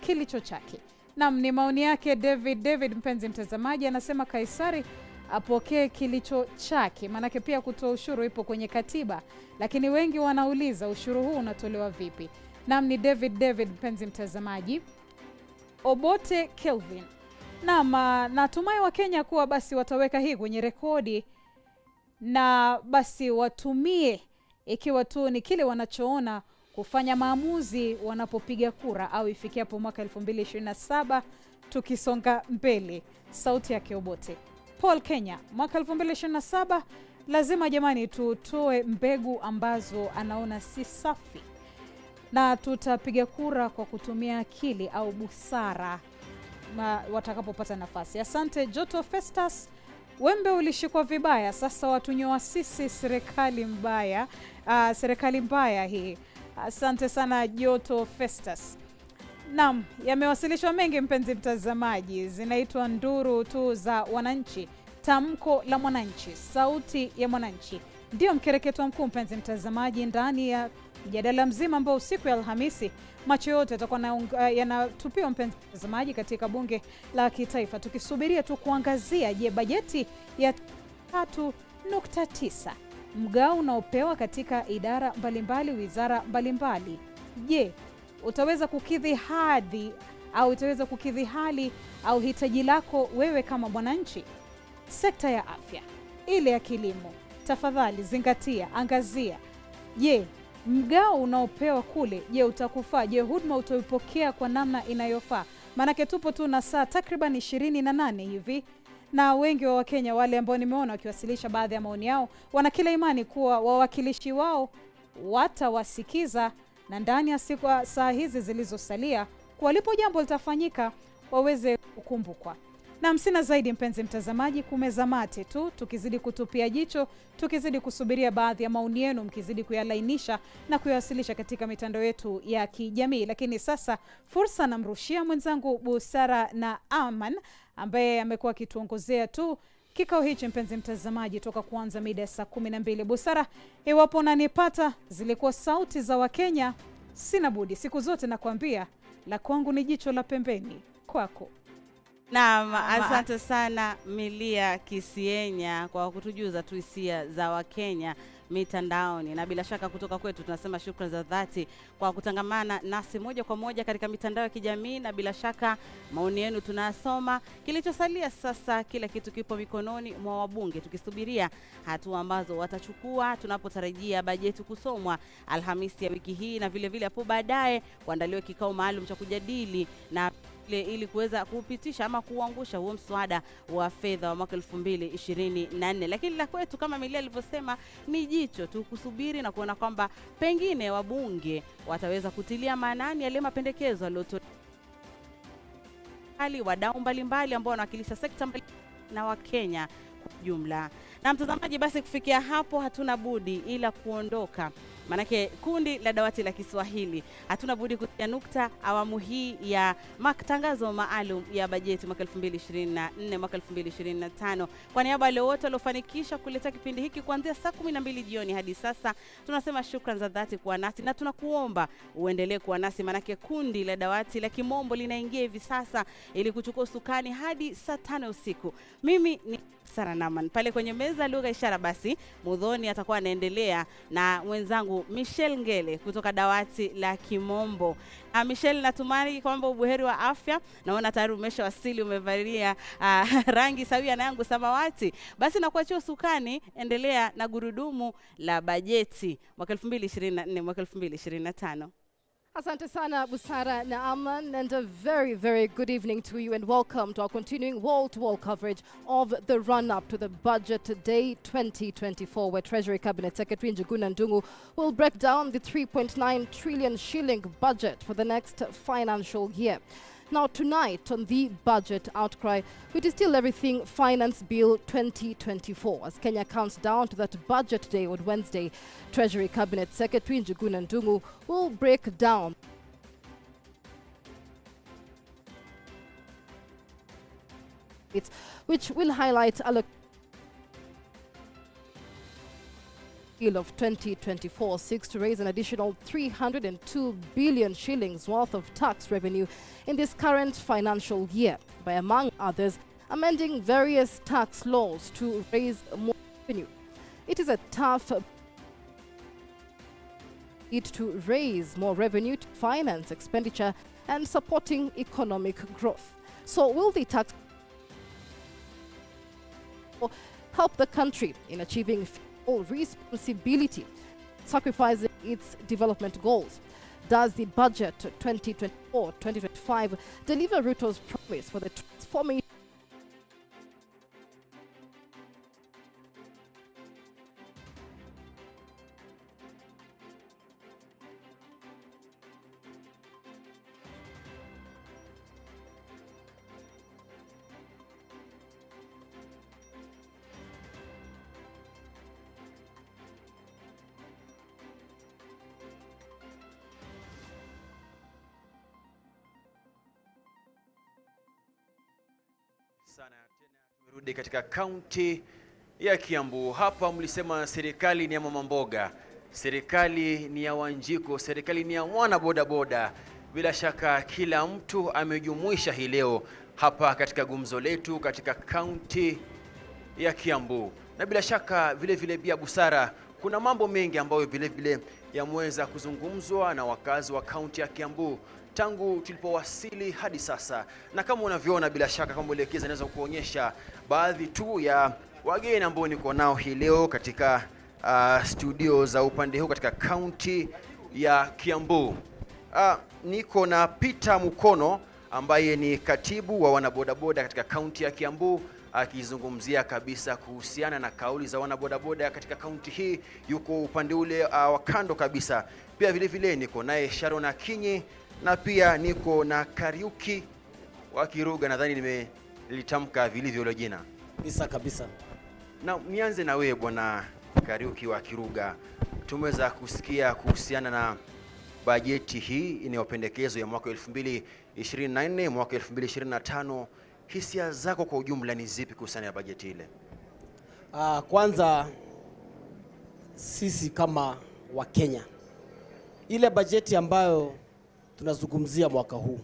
kilicho chake. Naam, ni maoni yake David David, mpenzi mtazamaji, anasema Kaisari apokee kilicho chake, maanake pia kutoa ushuru ipo kwenye katiba, lakini wengi wanauliza ushuru huu unatolewa vipi? Naam, ni David David, mpenzi mtazamaji. Obote Kelvin, naam, natumai Wakenya kuwa basi wataweka hii kwenye rekodi na basi watumie ikiwa tu ni kile wanachoona kufanya maamuzi wanapopiga kura au ifikiapo mwaka 2027 tukisonga mbele. Sauti ya Obote. Paul Kenya, mwaka 2027 lazima jamani tutoe mbegu ambazo anaona si safi na tutapiga kura kwa kutumia akili au busara watakapopata nafasi. Asante Joto Festus. Wembe ulishikwa vibaya, sasa watunyoa sisi, serikali mbaya. Serikali mbaya hii. Asante sana Joto Festus. Naam, yamewasilishwa mengi mpenzi mtazamaji, zinaitwa nduru tu za wananchi, tamko la mwananchi, sauti ya mwananchi. Ndio mkereketwa mkuu, mpenzi mtazamaji, ndani ya mjadala mzima ambao siku ya Alhamisi macho yote yatakuwa yanatupiwa, mpenzi mtazamaji, katika bunge la kitaifa, tukisubiria tu kuangazia, je, bajeti ya 3.9 mgao unaopewa katika idara mbalimbali, wizara mbalimbali, je, utaweza kukidhi hadhi au itaweza kukidhi hali au hitaji lako wewe kama mwananchi? Sekta ya afya, ile ya kilimo, tafadhali zingatia, angazia, je, mgao unaopewa kule, je, utakufaa? Je, huduma utaipokea kwa namna inayofaa? Maanake tupo tu na saa takriban 28 hivi, na wengi wa Wakenya wale ambao nimeona wakiwasilisha baadhi ya maoni yao wana kila imani kuwa wawakilishi wao watawasikiza, na ndani ya siku saa hizi zilizosalia kuwalipo jambo litafanyika waweze kukumbukwa. Na sina zaidi, mpenzi mtazamaji, kumeza mate tu, tukizidi kutupia jicho, tukizidi kusubiria baadhi ya maoni yenu, mkizidi kuyalainisha na kuyawasilisha katika mitandao yetu ya kijamii. Lakini sasa fursa namrushia mwenzangu Busara na Aman ambaye amekuwa akituongozea tu kikao hichi, mpenzi mtazamaji, toka kuanza mida ya saa 12. Busara, iwapo unanipata, zilikuwa sauti za Wakenya. Sina budi, siku zote nakwambia la kwangu ni jicho la pembeni, kwako. Naam, asante sana Milia Kisienya kwa kutujuza tu hisia za Wakenya mitandaoni, na bila shaka kutoka kwetu tunasema shukrani za dhati kwa kutangamana nasi moja kwa moja katika mitandao ya kijamii, na bila shaka maoni yenu tunasoma. Kilichosalia sasa, kila kitu kipo mikononi mwa wabunge, tukisubiria hatua ambazo watachukua tunapotarajia bajeti kusomwa Alhamisi ya wiki hii, na vile vile hapo baadaye kuandaliwa kikao maalum cha kujadili na ili kuweza kupitisha ama kuangusha huo mswada wa fedha wa mwaka 2024. Lakini la kwetu kama Milia alivyosema ni jicho tu kusubiri na kuona kwamba pengine wabunge wataweza kutilia maanani yale mapendekezo yaliyotolewa, wadau mbalimbali ambao wanawakilisha sekta mbalimbali na Wakenya kwa jumla. Na mtazamaji, basi kufikia hapo hatuna budi ila kuondoka, manake kundi la dawati la Kiswahili hatuna budi kutia nukta awamu hii ya matangazo maalum ya bajeti mwaka 2024 mwaka 2025. Kwa niaba ya wote waliofanikisha kuleta kipindi hiki kuanzia saa 12 jioni hadi sasa, tunasema shukrani za dhati kuwa nasi, na tunakuomba uendelee kuwa nasi, manake kundi la dawati la Kimombo linaingia hivi sasa ili kuchukua usukani hadi saa 5 usiku. Mimi ni Sara Naman, pale kwenye meza lugha ishara basi Mudhoni atakuwa anaendelea na mwenzangu Michelle Ngele kutoka dawati la Kimombo. Michelle, natumai kwamba ubuheri wa afya. Naona tayari umeshawasili, umevalia rangi sawia na yangu samawati. Basi nakuachia usukani, endelea na gurudumu la bajeti mwaka 2024 mwaka 2025. Asante sana Busara na Aman, and a very, very good evening to you, and welcome to our continuing wall-to-wall coverage of the run-up to the Budget Day 2024, where Treasury Cabinet Secretary Njuguna Ndung'u will break down the 3.9 trillion shilling budget for the next financial year. Now tonight on the Budget Outcry, we distill everything Finance Bill 2024. As Kenya counts down to that budget day on Wednesday, Treasury Cabinet Secretary Njuguna Ndung'u will break down it, which will highlight allocation of 2024 seeks to raise an additional 302 billion shillings worth of tax revenue in this current financial year by, among others, amending various tax laws to raise more revenue. It is a tough need to raise more revenue to finance expenditure and supporting economic growth. So will the tax help the country in achieving responsibility, sacrificing its development goals? Does the budget 2024-2025 deliver Ruto's promise for the transformation sana tena tumerudi katika kaunti ya Kiambu. Hapa mlisema serikali ni ya mama mboga, serikali ni ya Wanjiko, serikali ni ya mwana bodaboda. Bila shaka kila mtu amejumuisha hii leo hapa katika gumzo letu katika kaunti ya Kiambu. Na bila shaka vile vile pia Busara, kuna mambo mengi ambayo vile vile yameweza kuzungumzwa na wakazi wa kaunti ya Kiambu tangu tulipowasili hadi sasa. Na kama unavyoona, bila shaka kama mwelekezi anaweza kuonyesha baadhi tu ya wageni ambao niko nao hii leo katika studio za upande huu katika kaunti ya Kiambu. Niko na Peter Mukono ambaye ni katibu wa wanabodaboda katika kaunti ya Kiambu, akizungumzia kabisa kuhusiana na kauli za wanabodaboda katika kaunti hii. Yuko upande ule wa kando kabisa. Pia vile vile niko naye Sharon Akinyi na pia niko na Kariuki wa Kiruga, nadhani nimelitamka vilivyo hilo jina. Kabisa kabisa. Na nianze na wewe bwana Kariuki wa Kiruga. Tumeweza kusikia kuhusiana na bajeti hii inayopendekezwa ya mwaka 2024 mwaka 2025. Hisia zako kwa ujumla ni zipi kuhusiana na bajeti ile? Kwanza sisi kama Wakenya, ile bajeti ambayo tunazungumzia mwaka huu,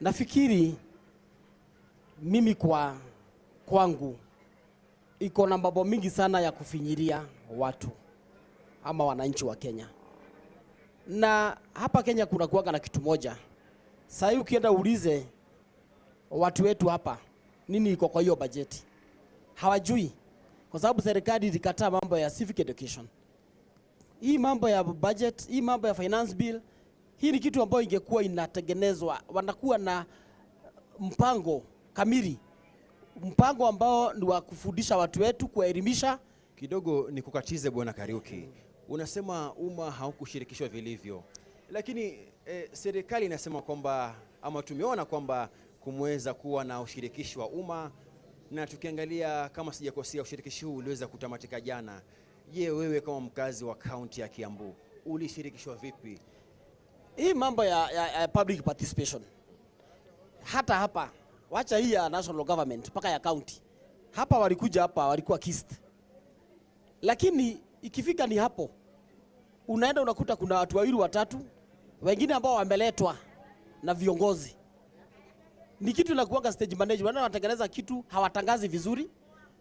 nafikiri mimi kwangu iko na mambo mingi sana ya kufinyiria watu ama wananchi wa Kenya. Na hapa Kenya kuna kuwaga na kitu moja. Sasa ukienda uulize watu wetu hapa nini iko kwa hiyo bajeti, hawajui, kwa sababu serikali ilikataa mambo ya civic education. Hii mambo ya budget, hii mambo ya finance bill, hii ni kitu ambayo ingekuwa inatengenezwa, wanakuwa na mpango kamili, mpango ambao ni wa kufundisha watu wetu, kuwaelimisha. Kidogo nikukatize bwana Kariuki, unasema umma haukushirikishwa vilivyo, lakini serikali inasema kwamba, ama tumeona kwamba kumweza kuwa na ushirikishi wa umma, na tukiangalia kama sijakosea ushirikishi huu uliweza kutamatika jana. Je, wewe kama mkazi wa kaunti ya Kiambu ulishirikishwa vipi? Hii mambo ya public participation, hata hapa, wacha hii ya national government mpaka ya county, hapa walikuja hapa walikuwa KIST, lakini ikifika ni hapo unaenda unakuta kuna watu wawili watatu wengine ambao wameletwa na viongozi. Ni kitu la kuanga stage management, wanatengeneza kitu hawatangazi vizuri.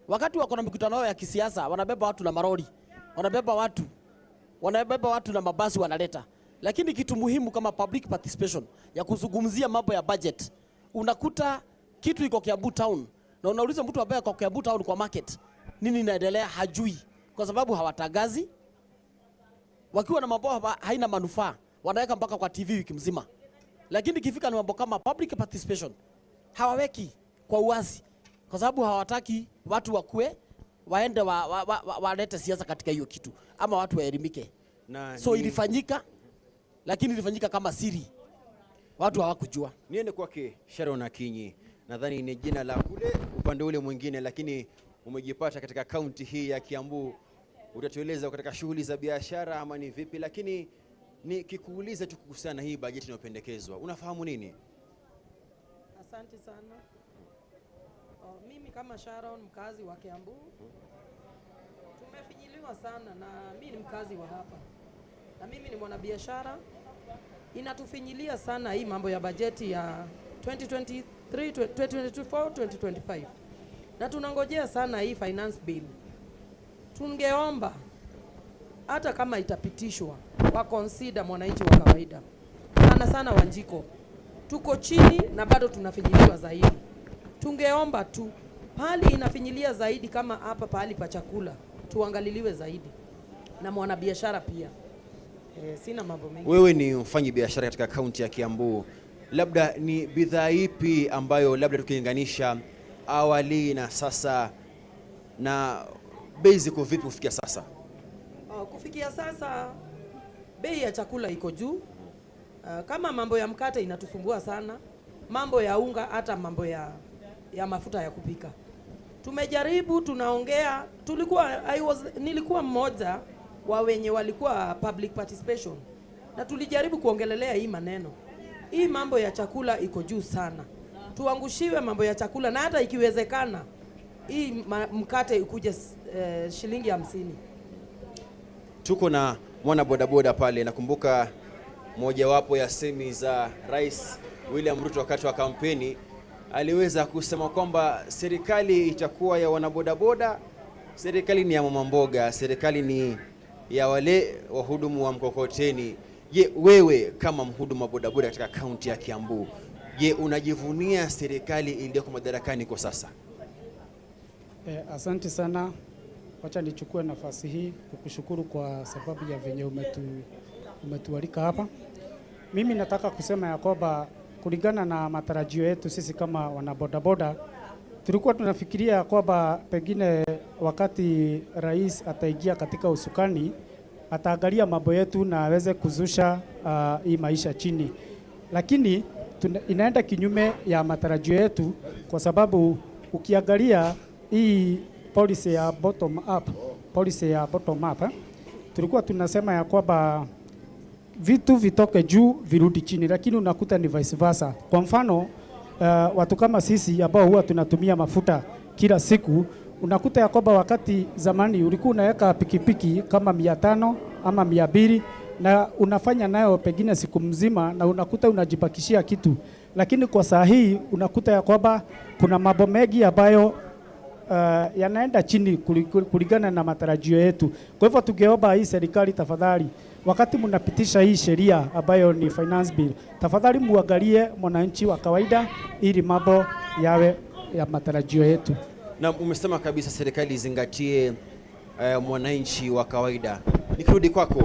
Wakati wako na mikutano yao ya kisiasa wanabeba watu na maroli, wanabeba watu na mabasi wanaleta. Lakini kitu muhimu kama public participation ya kuzungumzia mambo ya budget, unakuta kitu iko Kiambu town na unauliza mtu ambaye kwa Kiambu town kwa market nini inaendelea, hajui, kwa sababu hawatangazi. Wakiwa na mambo haina manufaa wanaweka mpaka kwa TV wiki mzima, lakini ikifika ni mambo kama public participation hawaweki kwa uwazi, kwa sababu hawataki watu wakue waende walete siasa katika hiyo kitu ama watu waelimike. So ilifanyika, lakini ilifanyika kama siri, watu hawakujua. Niende kwake Sharon Akinyi, nadhani ni jina la kule upande ule mwingine, lakini umejipata katika kaunti hii ya Kiambu. Utatueleza katika shughuli za biashara ama ni vipi, lakini nikikuuliza tu kuhusiana na hii bajeti inayopendekezwa, unafahamu nini? Asante sana. Mimi kama Sharon, mkazi wa Kiambu, tumefinyiliwa sana, na mimi ni mkazi wa hapa na mimi ni mwanabiashara. Inatufinyilia sana hii mambo ya bajeti ya 2023, 2024, 2025, na tunangojea sana hii finance bill. Tungeomba hata kama itapitishwa wa consider mwananchi wa kawaida, sana sana Wanjiko. Tuko chini na bado tunafinyiliwa zaidi. Tungeomba tu pahali inafinyilia zaidi kama hapa pahali pa chakula tuangaliliwe zaidi, na mwanabiashara pia. Sina mambo mengi. Wewe ni mfanyi biashara katika kaunti ya Kiambu, labda ni bidhaa ipi ambayo labda tukilinganisha awali na sasa, na bei ziko vipi kufikia sasa? Kufikia sasa bei ya chakula iko juu. Kama mambo ya mkate inatusumbua sana, mambo ya unga, hata mambo ya mafuta ya kupika. Tumejaribu, tunaongea, nilikuwa mmoja wa wenye walikuwa public participation, na tulijaribu kuongelelea hii maneno. Hii mambo ya chakula iko juu sana. Tuangushiwe mambo ya chakula, na hata ikiwezekana Hii mkate ikuje shilingi 50. Tuko na mwana bodaboda pale. Nakumbuka mojawapo ya semi za Rais William Ruto wakati wa kampeni, aliweza kusema kwamba serikali itakuwa ya wanabodaboda, serikali ni ya mama mboga, serikali ni ya wale wahudumu wa mkokoteni. Je, wewe kama mhudumu wa bodaboda katika kaunti ya Kiambu, je, unajivunia serikali iliyoko madarakani kwa sasa? Asante sana. Wacha nichukue nafasi hii kukushukuru kwa sababu ya venye umetualika hapa. Mimi nataka kusema ya kwamba kulingana na matarajio yetu sisi kama wanabodaboda, tulikuwa tunafikiria kwamba pengine wakati rais ataingia katika usukani ataangalia mambo yetu na aweze kuzusha hii maisha chini, lakini inaenda kinyume ya matarajio yetu, kwa sababu ukiangalia hii policy ya bottom up, tulikuwa tunasema ya kwamba vitu vitoke juu virudi chini, lakini unakuta ni vice versa. Kwa mfano watu kama sisi ambao huwa tunatumia mafuta kila siku, unakuta ya kwamba wakati zamani ulikuwa unaweka pikipiki kama 500 ama 200 na unafanya nayo pengine siku mzima na unakuta unajibakishia kitu, lakini kwa saa hii unakuta ya kwamba kuna mambo mengi ambayo yanaenda chini kulingana na matarajio yetu. Kwa hivyo tungeomba hii serikali tafadhali, wakati mnapitisha hii sheria ambayo ni finance bill, tafadhali muangalie mwananchi wa kawaida ili mambo yawe ya matarajio yetu. Na umesema kabisa serikali izingatie mwananchi wa kawaida. Nikirudi kwako,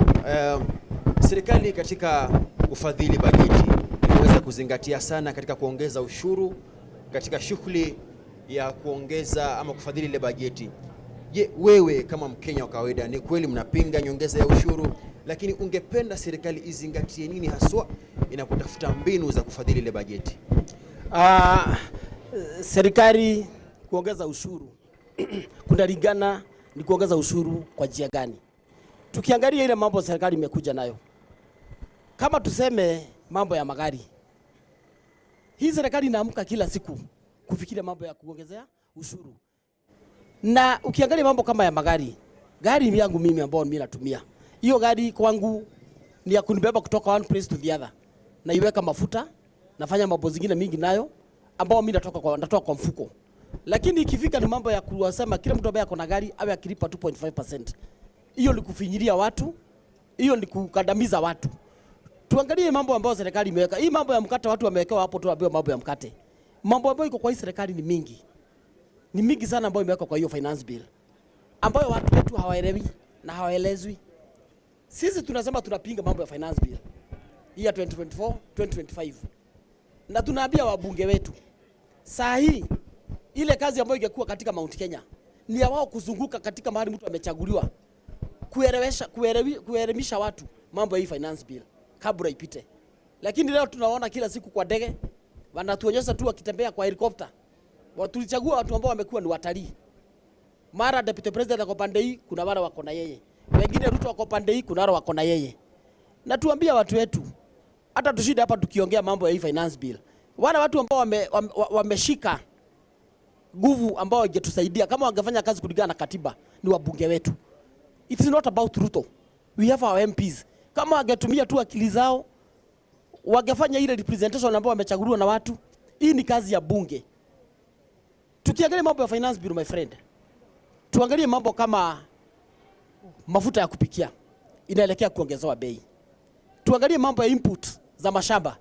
serikali katika kufadhili bajeti imeweza kuzingatia sana katika kuongeza ushuru katika shughuli ya kuongeza ama kufadhili ile bajeti. Je, wewe kama Mkenya wa kawaida, ni kweli mnapinga nyongeza ya ushuru, lakini ungependa serikali izingatie nini haswa inapotafuta mbinu za kufadhili ile bajeti? Serikali kuongeza ushuru kunalingana ni kuongeza ushuru kwa njia gani. Tukiangalia ile mambo serikali imekuja nayo, kama tuseme mambo ya magari, hii serikali inaamka kila siku kufikiria mambo ya kuongezea ushuru. Na ukiangalia mambo kama ya magari, gari yangu mimi ambayo mimi natumia, hiyo gari kwangu ni ya kunibeba kutoka one place to the other. Naiweka mafuta, nafanya mambo zingine mingi nayo ambao mimi natoka kwa mfuko. Lakini ikifika ni mambo ya kusema kila mtu ambaye ako na gari awe akilipa 2.5%. Hiyo ni kufinyilia watu, hiyo ni kukandamiza watu. Tuangalie mambo ambayo serikali imeweka. Hii mambo ya mkate watu wamewekewa hapo tu, ambayo mambo ya mkate. Mambo ambayo iko kwa hii serikali ni mingi. Ni mingi sana ambayo imewekwa kwa hiyo finance bill, ambayo watu wetu hawaelewi na hawaelezwi. Sisi tunasema tunapinga mambo ya finance bill hii ya 2024 2025. Na tunaambia wabunge wetu, saa hii ile kazi ambayo ingekuwa katika Mount Kenya ni ya wao kuzunguka katika mahali mtu amechaguliwa, kuelimisha watu mambo ya hii finance bill kabla ipite. Lakini leo tunaona kila siku kwa ndege wanatuonyesha tu wakitembea kwa helicopter. Tulichagua watu ambao wamekuwa ni watalii. Mara deputy president ako pande hii, kuna wale wako na yeye. Wengine Ruto wako pande hii, kuna wale wako na yeye. Na tuambia watu wetu, hata tushinde hapa tukiongea mambo ya hii finance bill, wale watu ambao wameshika nguvu ambao wangetusaidia kama wangefanya kazi kulingana na katiba ni wabunge wetu. It's not about Ruto. We have our MPs. Kama wangetumia tu akili zao, wangefanya ile representation ambao wamechaguliwa na watu. Hii ni kazi ya bunge. Tukiangalia mambo ya finance bill, my friend, tuangalie mambo kama mafuta ya kupikia inaelekea kuongezewa bei. Tuangalie mambo ya input za mashamba,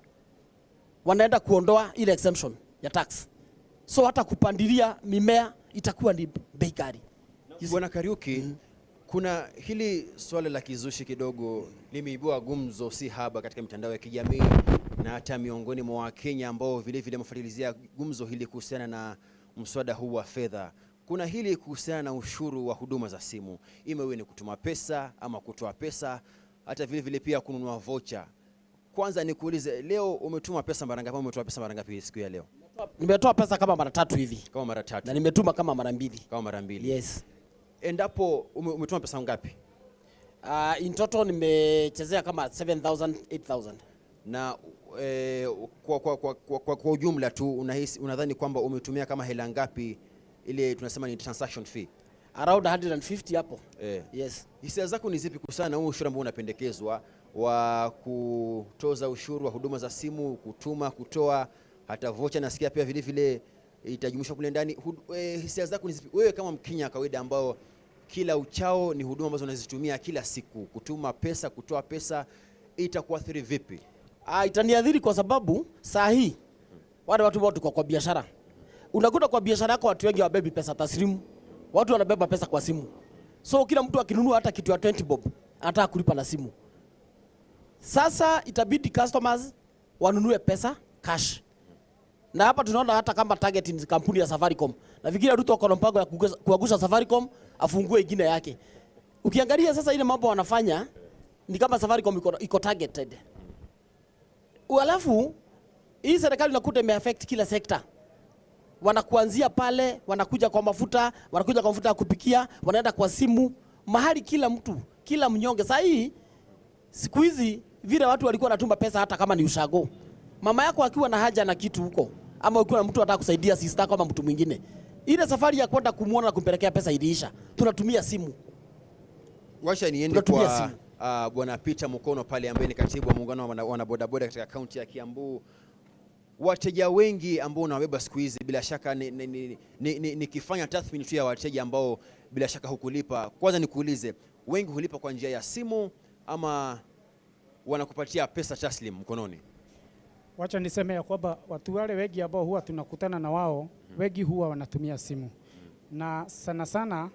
wanaenda kuondoa ile exemption ya tax. So hata kupandilia mimea itakuwa ni bei kali. Bwana Kariuki, kuna hili swala la kizushi kidogo limeibua gumzo si haba katika mitandao ya kijamii na hata miongoni mwa Wakenya ambao vile vile wamefuatilizia gumzo hili kuhusiana na mswada huu wa fedha. Kuna hili kuhusiana na ushuru wa huduma za simu, iwe ni kutuma pesa ama kutoa pesa, hata vile vile pia kununua vocha. Kwanza nikuulize, leo umetuma pesa mara ngapi? Umetoa pesa mara ngapi siku ya leo? Nimetoa pesa kama mara 3 hivi. Kama mara 3. Na nimetuma kama mara 2. Kama mara 2. Yes. Endapo umetuma pesa ngapi? In total nimechezea kama 7,000, 8,000. Na kwa ujumla tu unahisi, unadhani kwamba umetumia kama hela ngapi Ile tunasema ni transaction fee. Around 150 hapo. Yes. Hisia zako ni zipi kuhusiana na huu ushuru ambao unapendekezwa wa kutoza ushuru wa huduma za simu, kutuma, kutoa, hata vocha nasikia pia vile vile itajumuishwa kule ndani. Hisia zako ni zipi wewe kama Mkenya kawaida ambao kila uchao ni huduma ambazo unazitumia kila siku, kutuma pesa, kutoa pesa, itakuathiri vipi? Itaniathiri kwa sababu saa hii wale watu wote kwa biashara. Unakuta kwa biashara yako watu wengi hawabebi pesa taslimu. Watu wanabeba pesa kwa simu. So kila mtu akinunua hata kitu ya 20 bob anataka kulipa na simu. Sasa itabidi customers wanunue pesa cash. Na hapa tunaona hata kama target ni kampuni ya Safaricom. Nafikiri Ruto ako na mpango ya kuagusha Safaricom afungue ingine yake. Ukiangalia sasa ile mambo wanafanya ni kama Safaricom iko targeted. Alafu hii serikali unakuta imeaffect kila sekta. Wanakuanzia pale, wanakuja kwa mafuta, wanakuja kwa mafuta ya kupikia, wanaenda kwa simu, mahali kila mtu, kila mnyonge. Sasa hii siku hizi vile watu walikuwa wanatuma pesa hata kama ni ushago. Mama yako akiwa na haja na kitu huko, ama ukiwa na mtu anataka kusaidia sister kama mtu mwingine, ile safari ya kwenda kumuona na kumpelekea pesa iliisha. Tunatumia simu. Wacha niende kwa Bwana Peter Mukono pale ambaye ni katibu wa muungano wa wanabodaboda katika kaunti ya Kiambu. Wateja wengi ambao unawabeba siku hizi, bila shaka nikifanya tathmini tu ya wateja ambao bila shaka hukulipa, kwanza nikuulize, wengi hulipa kwa njia ya simu ama wanakupatia pesa taslim mkononi? Wacha niseme ya kwamba watu wale wengi ambao huwa tunakutana na wao, wengi huwa wanatumia simu. Na sana sana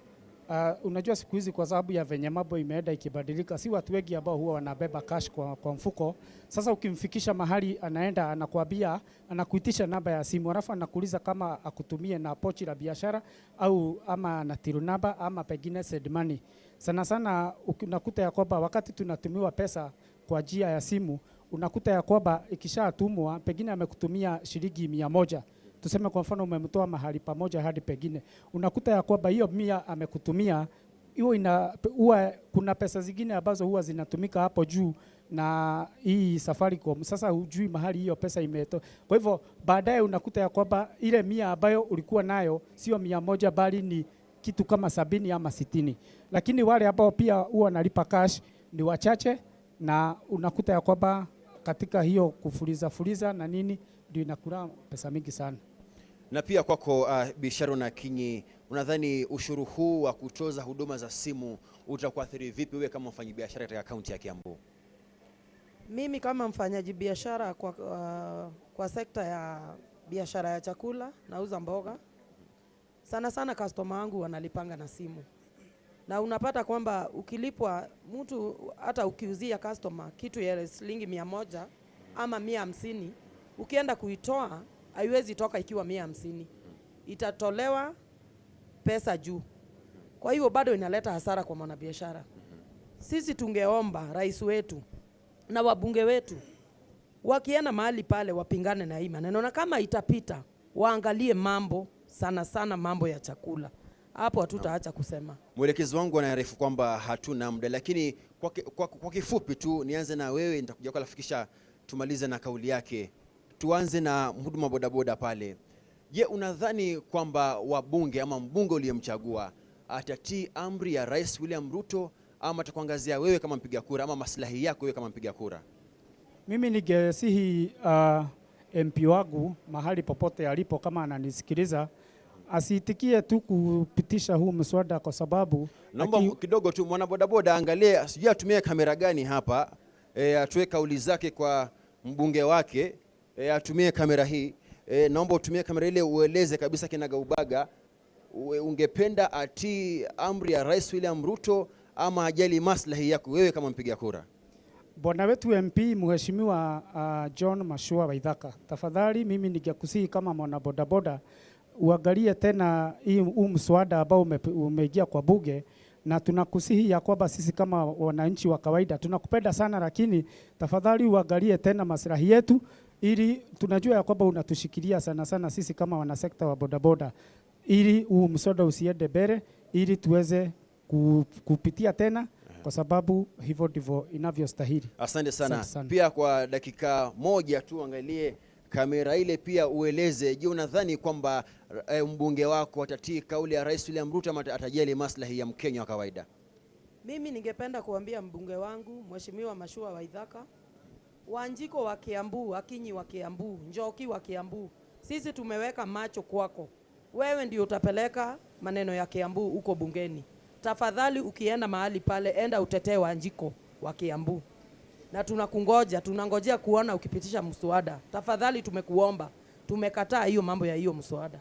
unajua siku hizi kwa sababu ya venye mambo imeenda ikibadilika, si watu wengi ambao huwa wanabeba cash kwa mfuko. Sasa ukimfikisha mahali anaenda, anakuambia, anakuitisha namba ya simu, alafu anakuuliza kama akutumie na pochi la biashara au ama na till namba ama pengine send money. Sana sana unakuta ya kwamba wakati tunatumiwa pesa kwa njia ya simu, unakuta ya kwamba ikishatumwa pengine amekutumia shilingi 100. Tuseme kwa mfano umemtoa mahali pamoja hadi pengine, unakuta ya kwamba hiyo 100 amekutumia hiyo huwa kuna pesa zingine ambazo huwa zinatumika hapo juu na hii Safaricom. Sasa hujui mahali hiyo pesa imetoka. Kwa hivyo baadaye unakuta ya kwamba ile 100 ambayo ulikuwa nayo sio 100 bali ni kitu kama 70 ama 60. Lakini wale ambao pia huwa wanalipa cash ni wachache, na unakuta ya kwamba katika hiyo kufuliza fuliza na nini ndio inakula pesa mingi sana. Na pia kwako Bi Sharon Akinyi, unadhani ushuru huu wa kutoza huduma za simu utakuathiri vipi wewe kama mfanyabiashara katika kaunti ya Kiambu? Mimi kama mfanyaji biashara kwa sekta ya biashara ya chakula, nauza mboga. Sana sana customer wangu wanalipanga na simu. Na unapata kwamba ukilipwa mtu, hata ukiuzia customer kitu ya shilingi 100 ama 150, ukienda kuitoa haiwezi toka ikiwa 150. Itatolewa pesa juu. Kwa hiyo bado inaleta hasara kwa mwanabiashara. Sisi tungeomba rais wetu na wabunge wetu wakienda mahali pale wapingane na hii maneno, na kama itapita waangalie mambo sana sana mambo ya chakula. Hapo hatutaacha kusema. Mwelekezi wangu anaarifu kwamba hatuna muda, lakini kwa kifupi tu nianze na wewe, nitakuja kwa lafikisha tumalize na kauli yake. Tuanze na mhuduma bodaboda pale. Je, unadhani kwamba wabunge ama mbunge uliyemchagua atatii amri ya Rais William Ruto ama atakuangazia wewe kama mpiga kura ama maslahi yako wewe kama mpiga kura? Mimi ningesihi MP wangu mahali popote alipo kama ananisikiliza asiitikie tu kupitisha huu mswada, kwa sababu naomba kidogo tu mwana bodaboda angalie, sijui atumie kamera gani hapa, atoe kauli zake kwa mbunge wake, atumie kamera hii. Naomba utumie kamera ile ueleze kabisa kinagaubaga, ungependa atii amri ya Rais William Ruto ama ajali maslahi yako wewe kama mpiga kura? Bwana wetu MP Mheshimiwa John Mashua Waithaka, tafadhali mimi ningekusihi kama mwana bodaboda uangalie tena huu mswada ambao umeingia kwa bunge, na tunakusihi ya kwamba sisi kama wananchi wa kawaida tunakupenda sana, lakini tafadhali uangalie tena maslahi yetu, ili tunajua ya kwamba unatushikilia sana sana sisi kama wanasekta wa bodaboda, ili huu mswada usiende mbele, ili tuweze kupitia tena, kwa sababu hivyo ndivyo inavyostahili. Asante sana. Asante sana. Pia kwa dakika moja tu angalie Kamera ile pia ueleze, je, unadhani kwamba mbunge wako atatii kauli ya Rais William Ruto ama atajali maslahi ya Mkenya wa kawaida? Mimi ningependa kuambia mbunge wangu Mheshimiwa Mashua Waithaka, Wanjiko wa Kiambu, Akinyi wa Kiambu, Njoki wa Kiambu, sisi tumeweka macho kwako. Wewe ndio utapeleka maneno ya Kiambu huko bungeni. Tafadhali ukienda mahali pale, enda utetee Wanjiko wa Kiambu. Na tunakungoja, tunangojea kuona ukipitisha mswada. Tafadhali tumekuomba, tumekataa hiyo mambo ya hiyo mswada.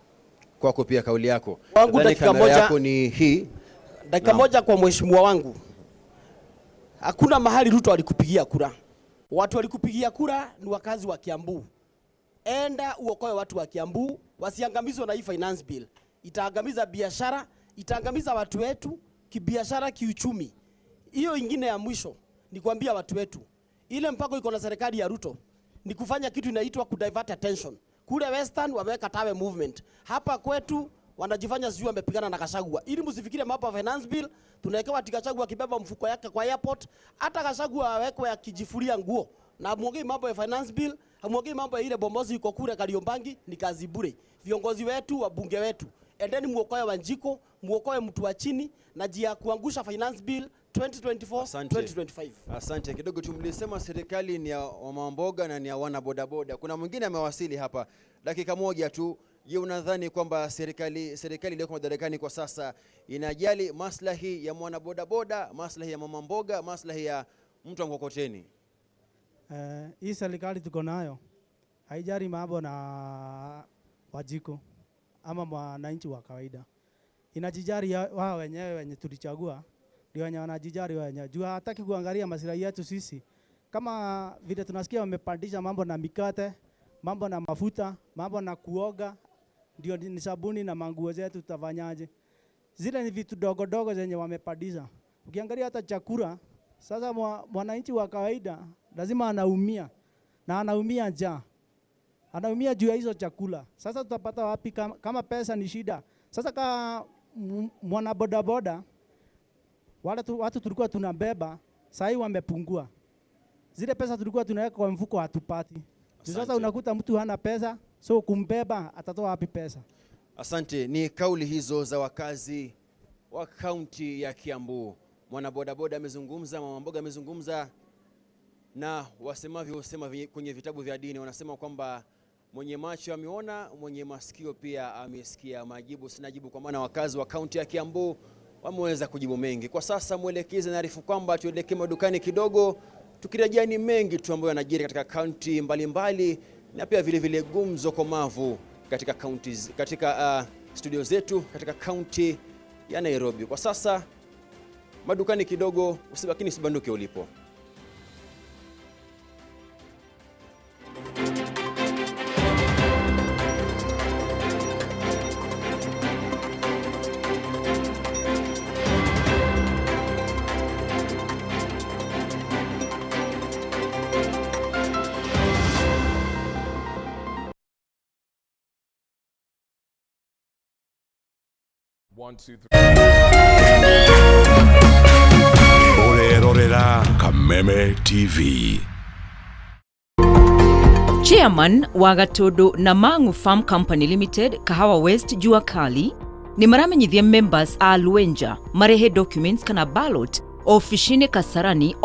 Kwako pia kauli yako. Wangu Nadhani dakika kamera moja, yako ni hii. Dakika moja kwa mheshimiwa wangu. Hakuna mahali Ruto alikupigia kura. Watu walikupigia kura ni wakazi wa Kiambu. Enda uokoe watu wa Kiambu wasiangamizwe na hii finance bill. Itaangamiza biashara, itaangamiza watu wetu kibiashara, kiuchumi. Hiyo ingine ya mwisho ni kuambia watu wetu, ile mpango iko na serikali ya Ruto ni kufanya kitu inaitwa kudivert attention. Kule Western wameweka tawe movement. Hapa kwetu wanajifanya sijui wamepigana na Gachagua. Ili msifikire mambo ya finance bill, tunawekewa ati Gachagua akibeba mfuko yake kwa airport, hata Gachagua awekwe akijifulia nguo. Na muongei mambo ya finance bill, hamuongei mambo ya ile bomozi iko kule Kariobangi, ni kazi bure. Viongozi wetu, wabunge wetu, endeni muokoe Wanjiko, muokoe mtu wa chini na jia kuangusha finance bill 2024, Asante. 2025. Asante. Kidogo tu mlisema serikali ni ya mama mboga na ni ya wana bodaboda. Kuna mwingine amewasili hapa. Dakika moja tu. Je, unadhani kwamba serikali iliyoko madarakani kwa sasa inajali maslahi ya mwana bodaboda, maslahi ya mama mboga, maslahi ya mtu wa mkokoteni? Hii serikali tuko nayo haijali mambo na Wanjiko ama mwananchi wa kawaida. Inajijali wao wenyewe wenye tulichagua, ndio wenye wanajijali wenyewe. Juu hataki kuangalia maslahi yetu sisi. Kama vile tunasikia wamepandisha mambo na mikate, mambo na mafuta, mambo na kuoga, ndio ni sabuni na manguo zetu, tutafanyaje? Zile ni vitu dogo dogo zenye wamepandisha. Ukiangalia hata chakula, sasa mwananchi wa kawaida lazima anaumia, na anaumia njaa. Anaumia juu ya hizo chakula. Sasa tutapata wapi kama pesa ni shida? Sasa kama mwana bodaboda, wale watu tulikuwa tunabeba, sasa hivi wamepungua. Zile pesa tulikuwa tunaweka kwa mfuko hatupati. Sasa Asante. unakuta mtu hana pesa, so kumbeba atatoa wapi pesa? Asante. Ni kauli hizo za wakazi wa kaunti ya Kiambu. Mwana bodaboda amezungumza, mama mboga amezungumza, na wasemavyo husema kwenye vitabu vya dini wanasema kwamba mwenye macho ameona, mwenye masikio pia amesikia. Majibu sina jibu, kwa maana wakazi wa kaunti ya Kiambu wameweza kujibu mengi. Kwa sasa mwelekezi anaarifu kwamba tuelekee madukani kidogo, tukirejea ni mengi tu ambayo yanajiri katika kaunti mbalimbali na pia vile vile gumzo komavu katika kaunti, katika studio zetu katika kaunti ya Nairobi. Kwa sasa madukani kidogo, usibakini usibanduke ulipo. 1, 2, 3. Orerorera Kameme TV. Chairman wa Gatundu na Mangu Farm Company Limited, Kahawa West, Jua Kali ni maramenyithia members a Lwenja marehe documents kana ballot ofisini Kasarani.